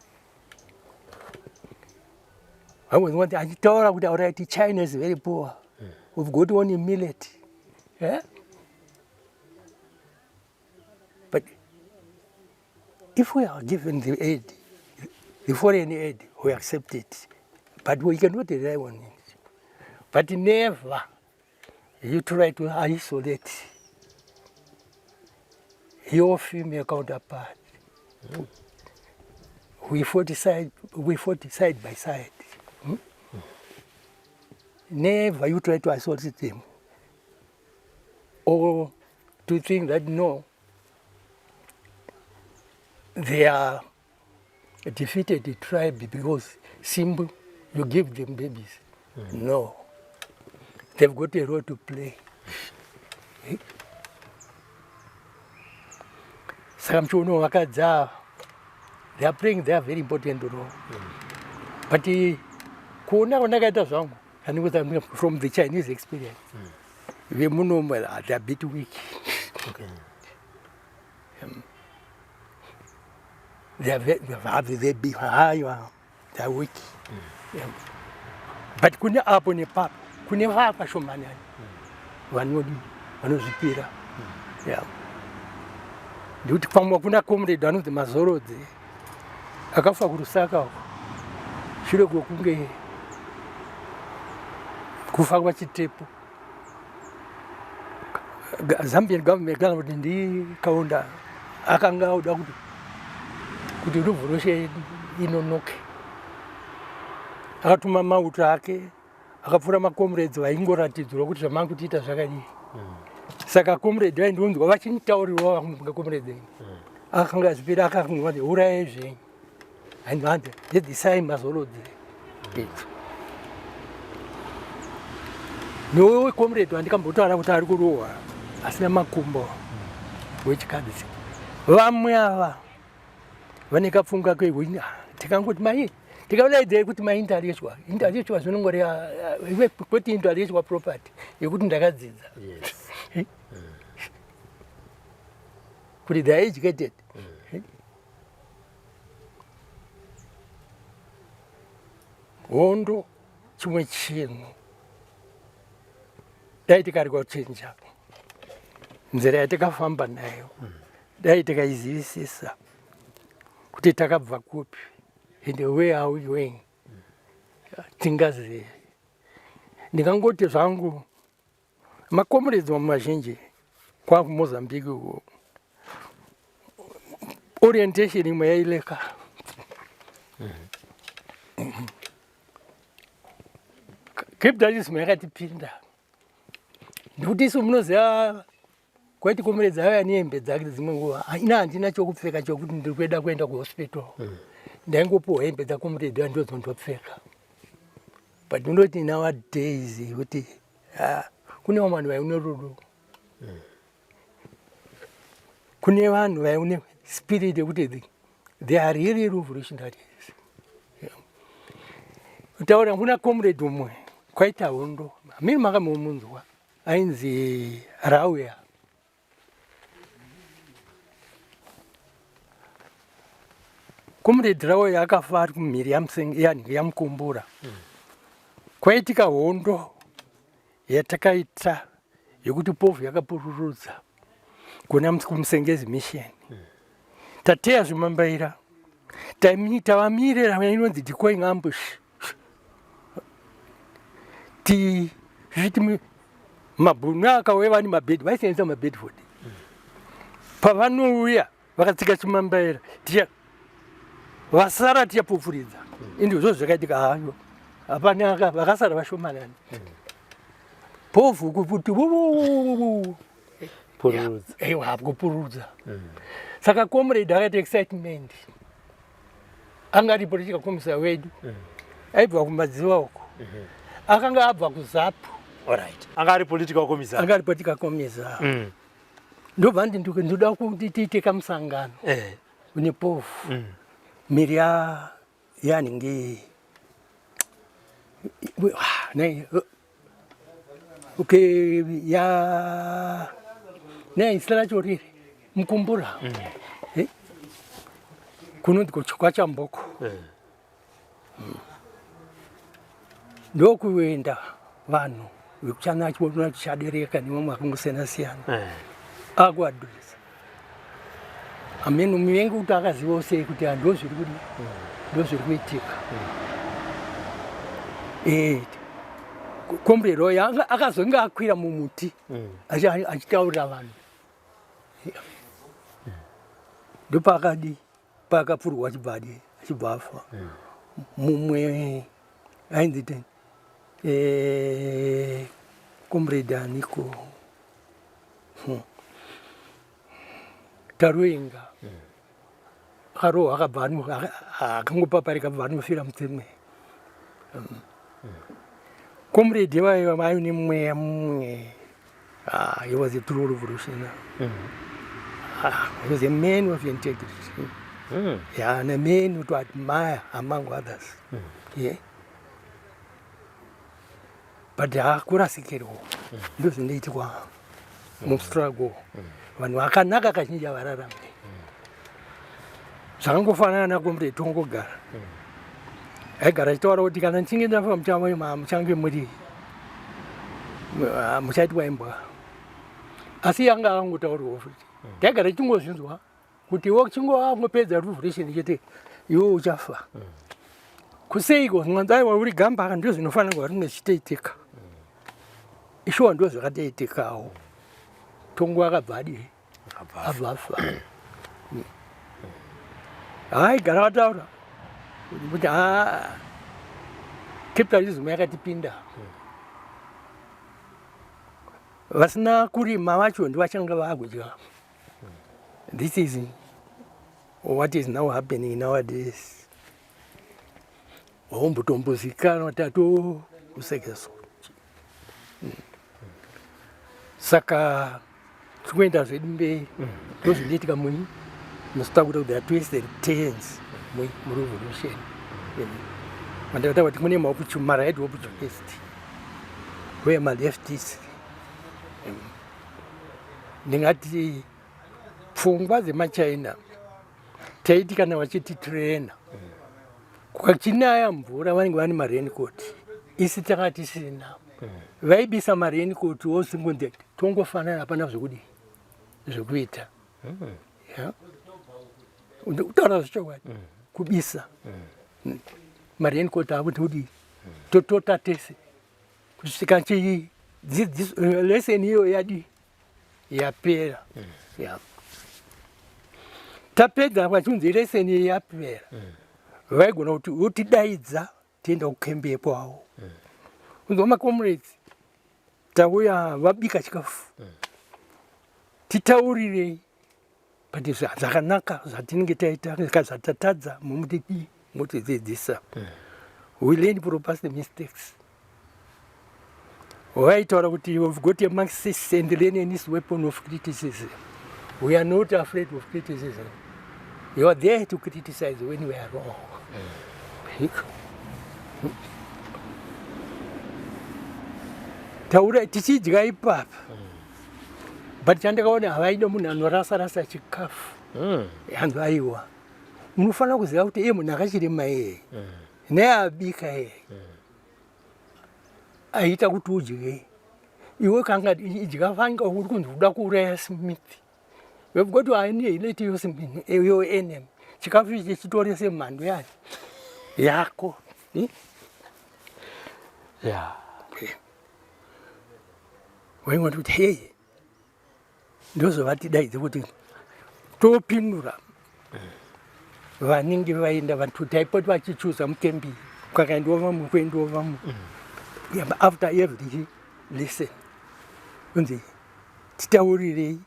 Vamwe achitaura kuti alright, China is very poor. We've got only millet. Yeah? But if we are given the aid, the foreign aid, we accept it. But we cannot rely on it. But never you try to isolate your female counterpart. We fought side by side. Hmm? Never you try to isolate them or to think that no, they are a defeated tribe because simple, you give them babies. No, they've got a role to play. Saka muchiona vakadzi ava, they are playing their very important role. But kuona kwandakaita zvangu, handikuti from the Chinese experience, vemunomu they are a bit weak. Okay. They are very, they be high, they are weak. Yeah. But kune apo nepapo, kune vakashomanani vanozvipira. Yeah. Ndikuti pamwe kuna comrade anonzi Mazorodze akafa kuRusaka uko shure kwekunge kufa kwaChitepo. Zambian government kana kuti ndiKaunda akanga auda kuti revolution inonoke, akatuma mauto ake akapfuura macomrades vaingoratidzirwa kuti zvamangutiita zvakadii. Saka comrade vaindonzwa vachinitaurirwa vamwe comrades akanga azvipira, akanga kuti urayai zvenyu, hanzi dzidzisai Mazorodze idzo. Newewe comrade wandikambotaura kuti ari kurohwa asina makumbo wechikadzi, vamwe ava vane kapfunga kehwini, tikangoti mai tikadaidzai kuti maintellectual intellectual zvinongoreva kwete intellectual property yekuti ndakadzidza, kuti they are educated. Hondo chimwe chinhu, dai tikarega kuchinja nzira yatakafamba nayo, dai tikaizivisisa kuti takabva kupi and where are we going, tingazive. Ndingangoti zvangu macomrades mazhinji kwakuMozambique uko, orientation imwe yaileka. Capitalism yakatipinda ndikuti isu munoziva kwaiti comrades auya nehembe dzake dzimwe nguva, ina handina chokupfeka chokuti ndiri kueda kuenda kuhospital, ndaingopiwa hembe dzacomrade andodzo ndopfeka. But ndinoti nowadays kuti kune vamwe vanhu vaine rudo, kune vanhu vaine spirit yekuti they are really revolutionaries. Kutaura kuna comrade umwe kwaita hondo, hamini makamumunzwa, ainzi Rauya. Comrade Rauya akafa ari kumhiri yaMukumbura. Kwaitika hondo yatakaita yekuti povhu yakapururudza kuna kuMusengezi Mission. Tateya zvimambaira, tavamirira inonzi decoying ambush, zvichiti mabhunu akauya vane mabhedhi, vaishandisa mabedford. Pavanouya vakatsika chimambaira ticha vasara tichapfupfuridza. Indizvo zvakaitika hayo. Hapana vakasara vashomanani. Povhu kuti Pururudza. Ewa kupururudza. Saka comrade akaita excitement. Anga ari political commissar wedu. Aibva kumadziva uko. Akanga abva kuZAPU. All right. Anga ari political commissar. Anga ari political commissar. Ndobva ndi ndoda kuti tiite kamusangano. Une pofu. Miri ya yanenge nei okay ya nei zita racho riri mukumbura. Kunonzi kwaChamboko. Ndokuenda vanhu vekuchana chiona chichadereka nemamwe akangosiyana siyana. Akuadresa. Ameno muvengi kuti akazivawo sei kuti ndozviri kudi ndozviri kuitika. Comrade Roy akazonge akwira mumuti achitaurira vanhu. Ndopaakadi paakapfurwa achibva adi achibva afa. Mumwe ainzi comrade aniko Taruinga akarohwa akabva akangopaparika akabva anofira mutsime. Comrade vaiva vaine mweya mumwe. He was a true revolutionary. He was a man of integrity. Yeah, and a man to admire among others. Yeah. But hakurasikirwa. Ndozvinoitikwa mustruggle. Vanhu vakanaka kazhinji havararame. Zvakangofanana naComrade Tongogara. Aigara achitaura kuti kana ndichinge ndafa muchange muri muchaitwa imbwa. Asi yanga akangotaurwawo futi. Taigara tichingozvinzwa kuti iwe uchingopedza revolution chete iwe uchafa. Kuseiko zvinonzi aiwa uri gamba ndizvo zvinofanirwa ringe zvichitoitika. Ishuwa ndizvo zvakatoitikawo. Tongo akabva adii? Abva afa. Haigara ataura kuti capitalism yakatipinda. Vasina kurima vacho ndivachanga vakudya. This is what is now happening nowadays. Waumbotombozikanwa tato kusekeso. Saka tikuenda zvedu mberi. Ndozvinoitika munyi mustruggle there are twists and turns murevolution. Mandakataura kuti kune ma-right opportunist uye ma-leftist. Ndingati pfungwa dzemaChina taiti kana vachititraina kwachinaya mvura vanenge vane maraincoat, isi tanga tisina. Vaibisa maraincoat osingonzi tongofanana, hapana zvekudii zvekuita. Kutaura zvechokwadi, kubisa maraincoat akuti kudii totota tese kusvika chidzidziso lesson iyo yadii yapera. Tapedza vachinzi lesson iyi yapera, vaigona kuti votidaidza tienda kukembe kwavo. Unzwa macomrades tauya vabika chikafu, titaurirei but zvakanaka zvatinenge taita zvatatadza mumutidii motidzidzisa. We learn from past mistakes. Vaitaura kuti we've got a Marxist and Leninist weapon of criticism. We are not afraid of criticism. You are there to criticize when we are wrong. Taura tichidya ipapa. But chandakaona havaida munhu anorasa rasa chikafu. Hanzi aiwa. Unofanira kuziva kuti iye munhu akachirima iyeye. Neabika iyeye. Aita kuti udye. Iwe kanga idya fanga uri kunzi uda kuuraya Smith. We've got to annihilate your Smith, your enemy. Chikafu ichi chitore semhando yacho yako. Waingoti kuti hey, ndozvavatidaidze kuti Topindura vanenge vaenda vantu taipoti vachichuza mukembi kwakaendiwa vamwe kuendiwa vamwe mm. After every lesson unzi titaurirei,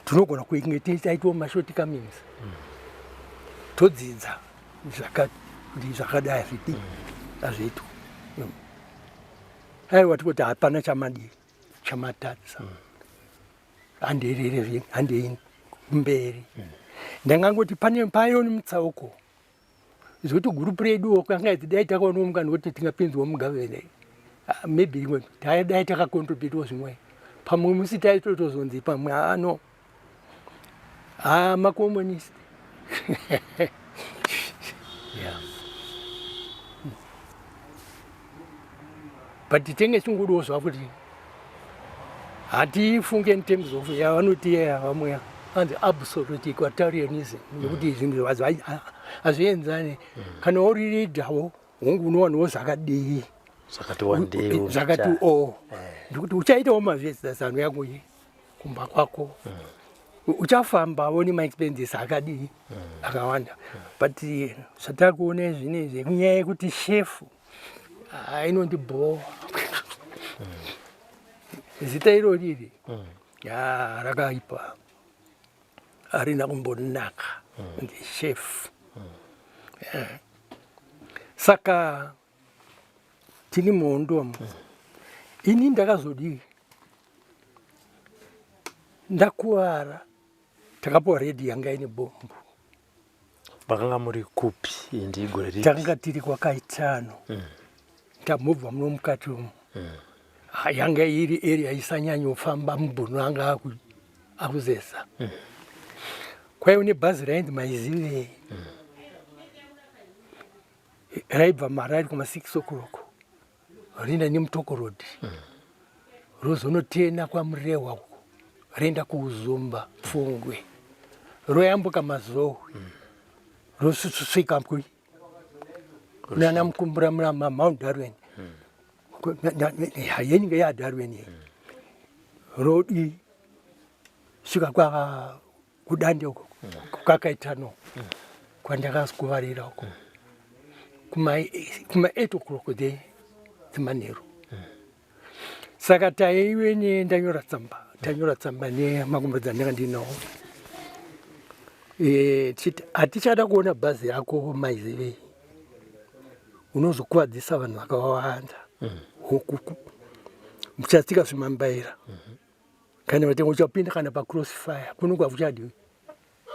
tinogona kuinge taitiwo mashort comings mm. Todzidza zvakati kuti zvakadai hazvidi mm. Hazviitwa mm. Aiwa, tikuti hapana chamadii chamatadza mm. Handirire, handei kumberi mm. Ndangangoti pane paioni mutsauko zvekuti gurupu reduwo kanga dai takaonawo mukana wekuti tingapinzwa mugavene, ah, maybe imwe dai takakontributawo zvimwe pamwe musi taitotozonzi pamwe ano ah, makomunist, yeah. But tenge chingudiwo zvavo kuti hatifunge in terms of yavanoti vamwe anzi absolute equatarianism, nekuti zvinhu hazvienzani. Kana uri leaderwo, hongu, unowanawo zvakadii. Zvakati wandei. Zvakati o ndikuti uchaitawo mazvezano yako kumba kwako, uchafambawo nemaexpenses akadii akawanda. But zvatakuona zvinezvi, kunyaya yekuti shefu inondibhowa, zita iro riri ya rakaipa, harina kumbonaka, ndishefu. Saka tini muhondo ini ndakazodii, ndakuvara, takapiwa redhiyo yanga ine bhombu. Makanga muri kupi? Indi gore ripi? Takanga tiri kwakaitano mm. Tamubva muno mukati umu mm. Yanga iri area isanyanyofamba mubhunu, anga akuzesa mm. Kwaive nebhazi rainzi Maizivei mm. Raibva marari kuma 6 o'clock, rienda neMutoko Road mm. Rozonotena kwaMurehwa uko, rienda kuUzumba Pfungwe, royambuka Mazowe mm. Rosvika kui nana Mukumbura, muna Mount Darwin mm. Yenenge yaDarwin mm. Rodi svika kwa kuDande uko mm. Kwakaitano mm. Kwandakakuvarira uko mm. Kuma 8 o'clock dzemanheru mm. Saka taive ndanyora tsamba, tanyora tsamba nemakomberedza andanga ndinawo e, tichiti hatichada kuona bhazi rako Maizivei, unozokuvadzisa vanhu vakawanda mm. Muchatsika zvimambaira mm -hmm. Kana vatenga uchapinda kana pacrossfire kuno kwakuchadi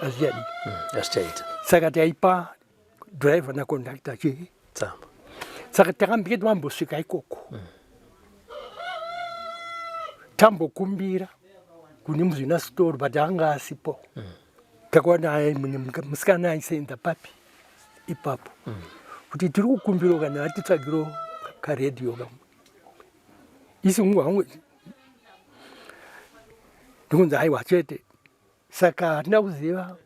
hazvichadi hazvichaita. Saka taipa driver naconductor chii? Tsamba. Saka takambike tamambosvika ikoko mm. Tambokumbira kune muzvina store, but anga asipo mm. Takawana musikana aisenza papi ipapo mm. Kuti tiri kukumbirawo kana atitsvagiro karedhiyo kamwe isi hangu, ndikunzi aiwa chete. Saka hatina kuziva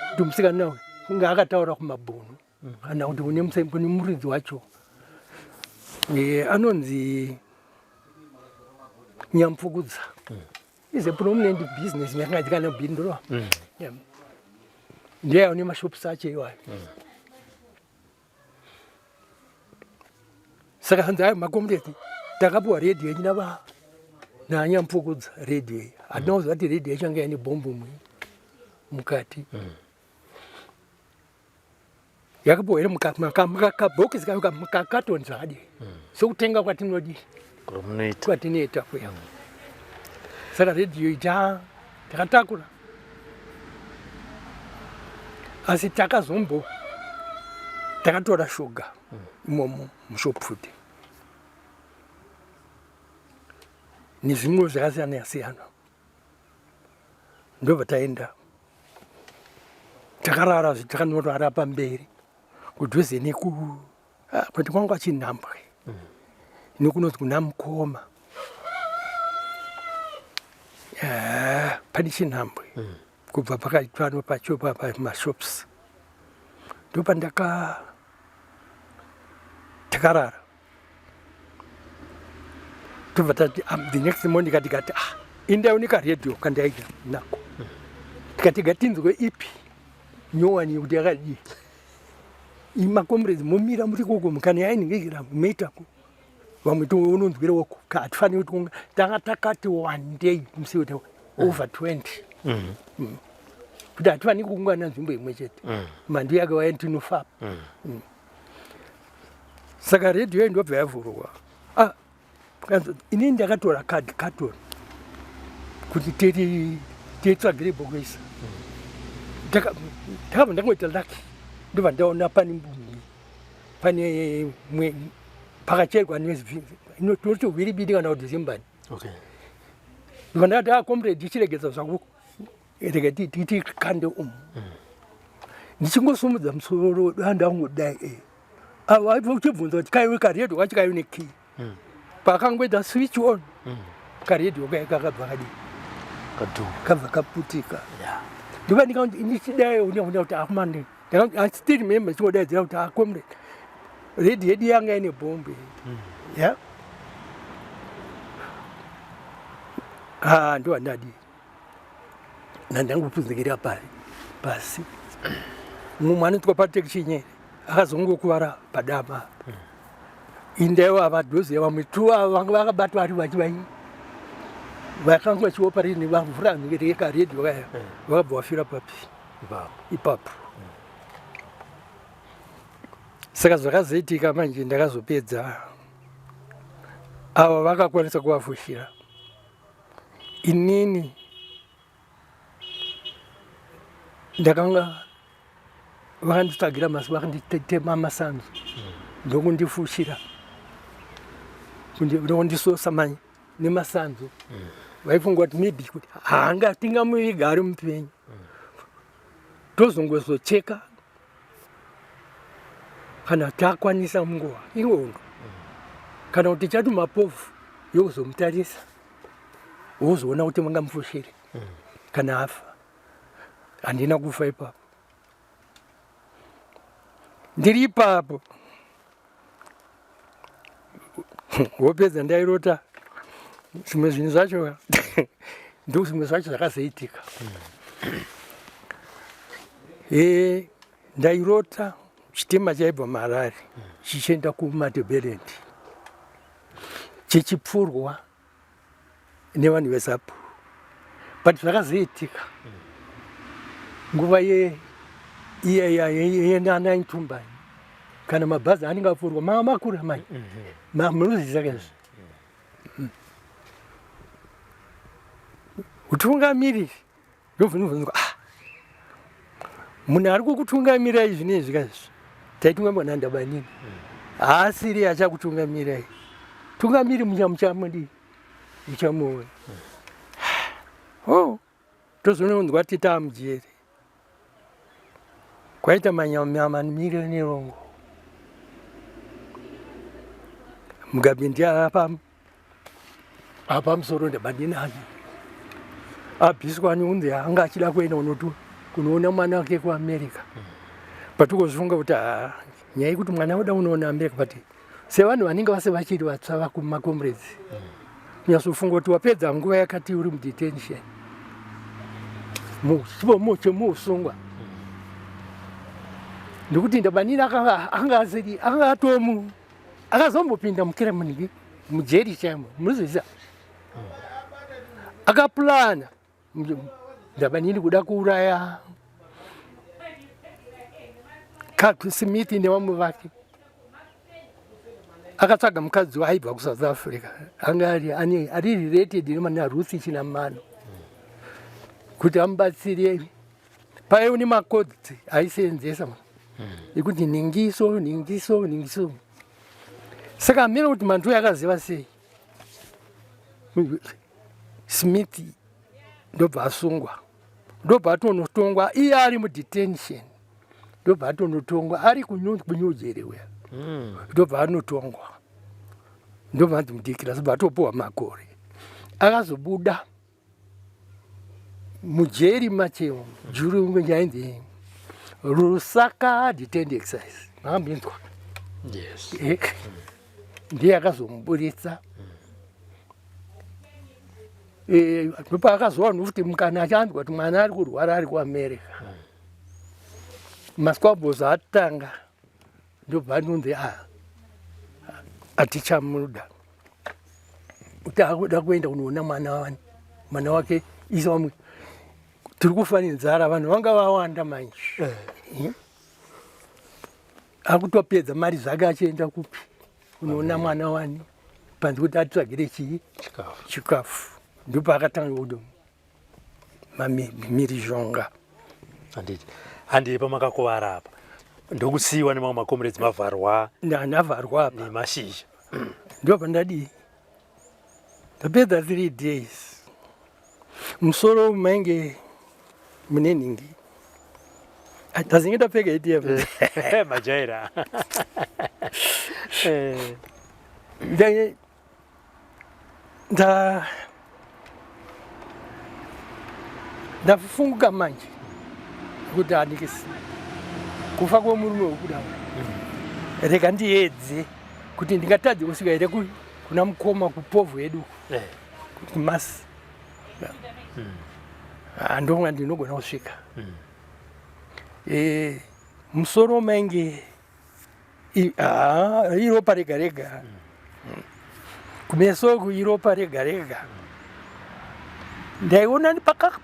kuti musikana uyu kunge akataura kumabhunu kana kuti kune muridzi wacho anonzi Nyamupfukudza mm. Is a prominent business yakanga kana Bindura mm. Yeah. Ndiye ane mashops acho iwayo mm. Saka hanzi ayo makomreti, takapiwa redhiyo yenyu nava naNyamupfukudza. Redhiyo iyi hatina kuziva kuti redhiyo yacho yanga ine bhombu mukati mm. Yakapiwa iri mukabhokisi kayo kakatoni zvakadii mm. Sokutenga kwatinodii kwatinoita kuya mm. Saka redhiyo ita takatakura, asi takazombo takatora shuga imomo mushop futi nezvimwe zvakasiyana siyana, ndobva taenda takarara, takanorara pamberi kudhuze neku ah, kuti kwanga chinhambwe mm. Nekunonzi kuna Mukoma ah, pane chinhambwe mm. Kubva pakati pano pacho pamashops ndopandaka takarara, tobva tati the next morning katikati ah, indai nekaredhiyo kandaida nako mm. Tikati ngatinzwe ipi nyowani yekuti yakadii. Imakomrades momira muri koko kana yainingikira moitako. Vamwe tounonzwira wako hatifaniri kuti tanga takati wandei musi wete over 20. Mm. Mm. Kuti hatifaniri kuungana nzvimbo imwe chete. Mm. Mhandu yake waya tinofa. Mm. Mm. Saka radio ndobva yavhurwa. Ah, inini ndakatora card carton kuti tiri titsvagire bhokisi ndakabva ndangoita lucky ndobva ndaona pane mbumi pane pakacherwa tinoti hwiribidi kana kuti zimbani ndobva ndakati ah comrade ichiregedza zvako rega tikande umu ndichingosumudza musoro ndangodai eh. avo uchibvunza kuti kaiwe karedhi wacho kaiwe nekii hmm. pakangoita switch on hmm. karedhiyo kaya kakabva kadii kabva kaputika ndobva ndichidai unoona kuti akumane I still remember chingodaidzira kuti akomre ah, redhi yedu yanga ine bhombe hmm. ya ah, ndowandadii ndandangopunzikira pari pasi mumwe anotwa Patrick Chinyere akazongokuvara padama indaiwa avadhozi vamwe tu vanga vakabatwa vari vachivai vakanga vachiwopa rini vavhura rekaredhi vakaya vakabva vafira papi ipapo saka zvakazoitika manje ndakazopedza ava vakakwanisa kuvafushira Inini ndakanga vakanditsvagira masi vakanditema masanzu ndokundifushira ndokundisosa manye nemasanzu vaifunga kuti maybe kuti haanga tingamuviga ari mupenyu tozongozocheka kana takwanisa munguva iwondo kana kuti chati mapofu yokuzomutarisa wozoona kuti vangamufushire kana afa handina kufa ipapo ndiri ipapo wopedza ndairota zvimwe zvinhu zvacho ndo zvimwe zvacho zvakazoitika e ndairota chitima chaibva muharare chichienda kumatebelendi chichipfurwa nevanhu vezapu but zvakazoitika nguva yeyananaitumbani kana mabhazi anenge apfurwa mava makura mai mhm. munozviziva kaizvi mm. utungamiriri ndobvunzwa ah munhu ari kukutungamirai zvinezvi kaizvi taitungamirwa nandabanini haasiri achakutungamirai tungamiri muchamudii muchamuona oh tozononzwa ti taamujeri kwaita manyamamire nerongo mugabe ndiye apa apa musoro ndabadinani abviswa neunzi anga achida kuenda kunotu kunoona mwana wake kuamerica but ukozvifunga kuti haa nyaya yekuti mwana oda kunoona america but sevanhu vanenge vase vachiri vatsva vakumacomrades kunyatsofunga kuti wapedza nguva yakati uri mudetention muusungwa ndikuti ndabanini anga asiri anga atomu akazombopinda mukiremuniki mujeri chaimo munozviziva akaplana ndabanini kuda kuuraya Smith nevamwe vake akatsvaga mukadzi waaibva kusouth africa anga ari ari related naruth chinamano kuti amubatsire paive nemakodzi aiseenzesa ekuti ningiso ningiso ningiso saka hameno kuti mandu yakaziva sei smith ndobva asungwa ndobva atonotongwa iye ari mudetention ndobva atonotongwa ari kunyujeri uya hmm. ndobva anotongwa ndobva anzi mudikira sobva atopuwa makore akazobuda mujeri macheo juru yainzi Lusaka detained exercise makambinzwa yes. Eh, ndiye akazomuburitsa Eh, ndopaakazowana futi mukana achanzwa kuti mwana ari kurwara ari kuamerica mm. masquabos atanga ndobva anonzi a ah, atichamuda kuti akuda kuenda kunoona mwana wani mwana wake isa wamwe tiri kufa nenzara vanhu vanga vawanda manje eh. hmm? akutopedza mari zvake achienda kupi kunoona mwana wani panze kuti atitsvagire chii chikafu ndopaakatanga kudo mamirizhonga handiti handii pamakakuvara apa ndokusiyiwa nemamwe makomrades mavharwa ndavharwa apa nemashizha ndopandadii ndapedza 3 days musoro mainge mune nhingi ndazinge ndapfeka atm majaira nda ndafunga manje kuti handikisi kufa kwemurume wekuda rega ndiedze kuti ndingatadze kusvika here kuna mukoma kupovhu yedu eh. kumasi hmm. ah, ndonga ndinogona kusvika hmm. eh, musoro mainge ah, iropa rega rega hmm. kumeso iropa rega rega ndaiona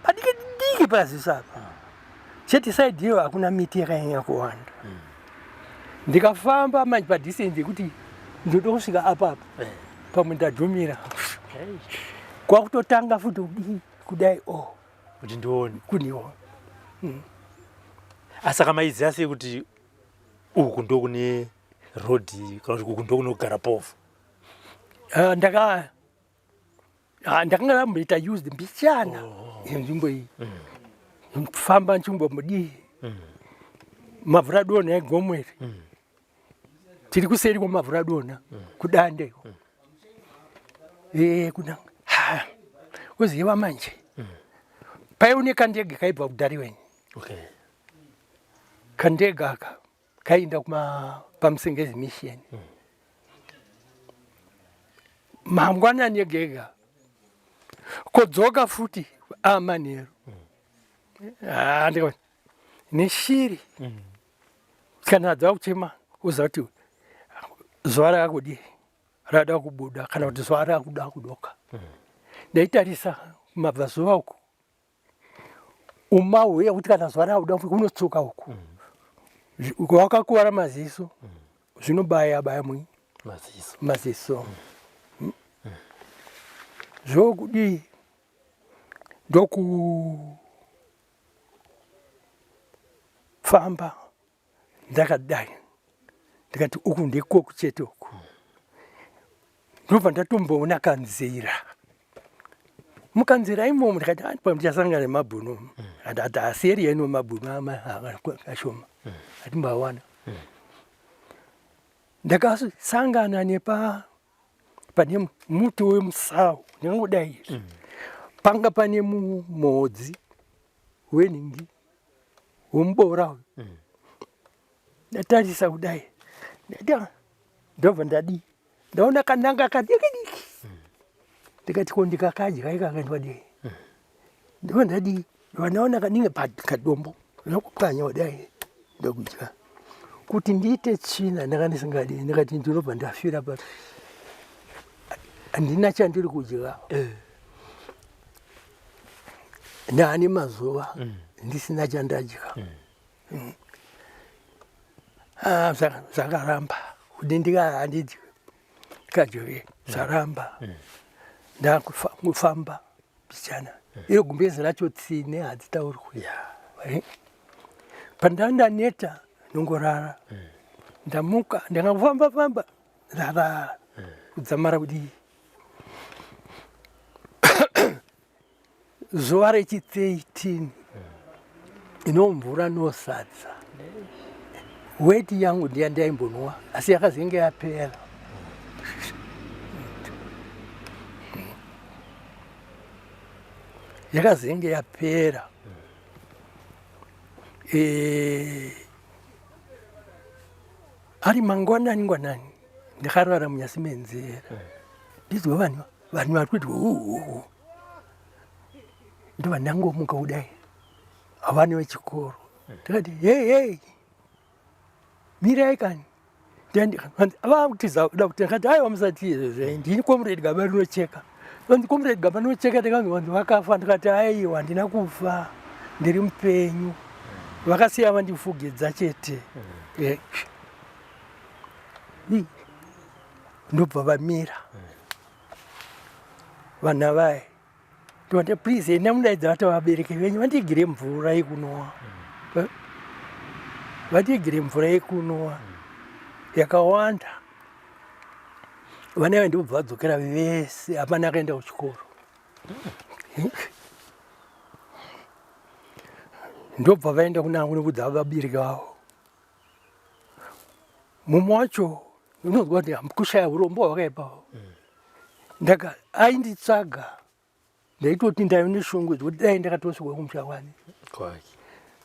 padiki diki paziso apa chete side iyo hakuna miti yakanyanya kuwanda mm. ndikafamba manje padistance yekuti ndoda kusvika apapa eh. pamwe ndadhumira kwakutotanga futi kudii kudai o oh. kuti ndione kuniona mm. asaka maiziva sei kuti uku ndokune road kana kuti uku ndokunogara povhu ah, ndaka Ah, ndakanga ndamboita used mbichana oh. yenzvimbo iyi mm. famba nchimbomudii mm. mavhura dona egomo iri mm. tiri kuseri kwamavhura dona kudande e kuna kuziva manje paione kandege kaibva kudhariweni okay. kandege aka kainda kuma pamusengezi mission mm. mangwanani ega ega kodzoka futi amanheru mm. ah, ndikaona neshiri mm. kana dzava kuchema uziva kuti zuva rakakudii rada kubuda kana kuti zuva rakuda kudoka mm. ndaitarisa kumabvazuva uku umauya kuti kana zuva rakuda unotsuka uku mm. wakakuvara maziso mm. zvinobaya baya mui maziso, maziso. Mm. Mm. Zvokudii ndokufamba ndakadai ndikati uku ndikoku chete uku ndobva ndatomboona kanzira mukanzira imomo ndikati ah, pamwe ndichasangana nemabhunu ati asi eri yaino mabhunu ashoma atimbawana ndakasangana nepa pane muti wemusawu ndingangodai izvi panga pane mumhodzi wenhingi womuboora uyu mm. ndatarisa kudai ndati ndobva ndadii ndaona kananga kadiki diki mm. ndikati ko ndikakadya ikaka ndwadii mm. ndobva ndadii ndobva ndaona kaninge kadombo ndokupwanya kudai ndokudya kuti ndiite tsvina ndanga ndisingadii ndikati ndinobva ndafira pa handina chandiri kudya eh. Ndaane mazuva mm. ndisina chandadya mm. mm. ah, zvakaramba kuti ndikahandidyi ndikadye zvaramba mm. ndakufamba mbichana mm. iro gumbezi racho tsine hadzitaurwi yeah. Eh? pandandaneta ndongorara mm. ndamuka ndangafamba famba ndarara mm. kudzamara kudii zuva rechi 13 ino mvura no sadza weti yangu ndiya ndaimbonwa asi yakazenge yapera yakazenge yapera e, ari mangwanani ngwanani ndakarara munyasi menzera ndizwa vanhu vanhu vari kuiti uhu Ndobva ndangomuka kudai, havana vechikoro. Ndakati hei hei, mirai kani. Vakutiza kuda kuti, ndakati aiwa, musati izvozvo, ndini Comrade Gaba Rinocheka. Vanzi Comrade Gaba Rinocheka, ndakanzi vanzi vakafa. Ndikati aiwa, handina kufa, ndiri mupenyu, vakasiya vandifugidza chete. Ndobva vamira vanhu avaya. Ndikati please, enda mudaidza vata vabereki venyu vandigire mvura yekunwa, vatigire mvura yekunwa yakawanda. Vana ava ndobva vadzokera vese, hapana akaenda kuchikoro. Ndobva vaenda kuna kunokudza vabereki vavo. Mumwe wacho, unonzwa kuti kushaya urombo hwakaipa, ndaka ainditsvaga. Ndaitoti ndaive neshungu dzekuti dai ndakatosvika kumusha kwani. Kwake.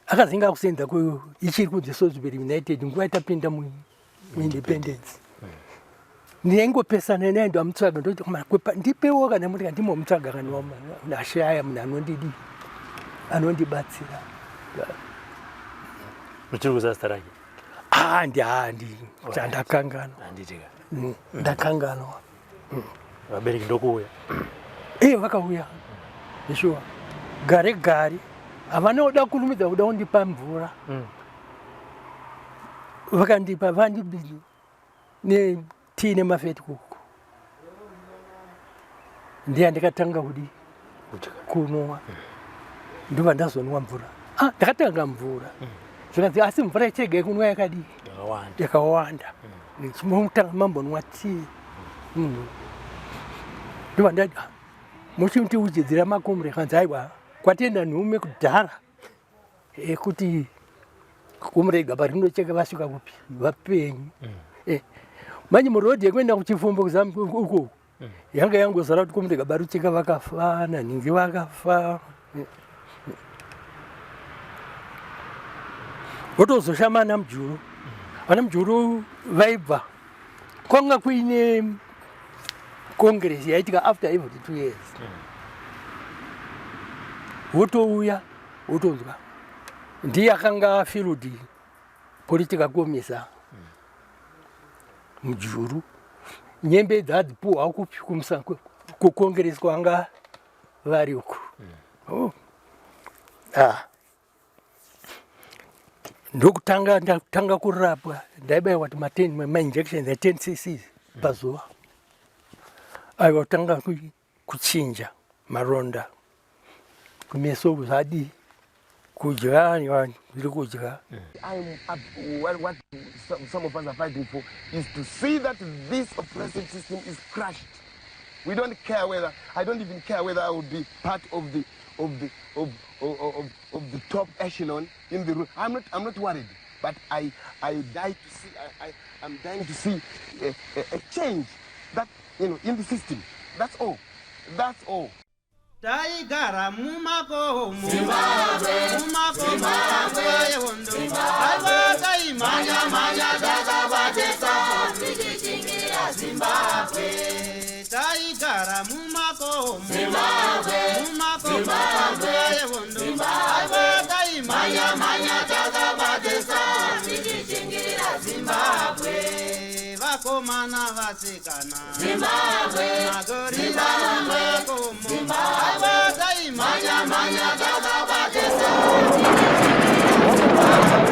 Akazinga akusenza ku ichiri kunzi Salisbury United, nguva itapinda muindependence. Ndaingopesana naye, ndamutsvaga, ndoti ndipewo kana muti ndimomutsvaga kana ndashaya munhu anondidi anondibatsira. Muchiri kuziva zita rake? Handi handi, ndakanganwa. Handitika. Ndakanganwa. Vabereki ndokuuya. Iye vakauya shuwa gare gare, havana kuda kurumidza kuda kundipa mvura. Vakandipa, vandi netii nemavetkoek, ndiye ndakatanga kudi kunwa. Ndobva ndazonwa mvura. Ah, ndakatanga mvura, zvikanzi asi mvura ichega yekunwa yakadii? Yakawanda. Yakawanda. Chimotanga mambonwa tii. Ndobva ndati, "Ah, muchindiuchidzira makomre." Kanzi aiwa, kwatenda nhume kudhara ekuti Comrade Gaba Rinocheka vasvika kupi, vapenyu. Manje murodhi yekuenda kuchifumbo uko yanga yangozara kuti Comrade Gaba Rinocheka vakafa, nanhingi vakafa. Votozoshama ana Mujuru. Vana Mujuru vaibva kwanga kuine congress yaitika after every 2 years. Wotouya wotonzwa ndiye akanga field political commissar Mujuru. Nyembe dzadzipuhwa kupi? Kucongress kwanga vari uku. Oh. Ah. Ndokutanga ndatanga kurapwa, ndaibayiwa kuti mainjections e10 cc pazuva. Aiwa, kutanga kuchinja maronda kumeso, zvadii, kudya ndiri kudya. I'm what some of us are fighting for is to see that this oppressive system is crushed. We don't care whether, I don't even care whether I will be part of the top echelon in the room. I'm not worried, but I die to see, I'm dying to see a change that in the system. That's all. That's all. Taigara mumakomo, mumakomo, nguva yehondo. Aiwa, taimhanya mhanya takabatesa tichichingira Zimbabwe. Taigara mumakomo, mumakomo, nguva yehondo. Aiwa, taimhanya mhanya takabatesa tichichingira Zimbabwe. Vakomana, vasikana, magorira mumakomo. Aiwa, taimhanya mhanya takabatesa tichichingira Zimbabwe.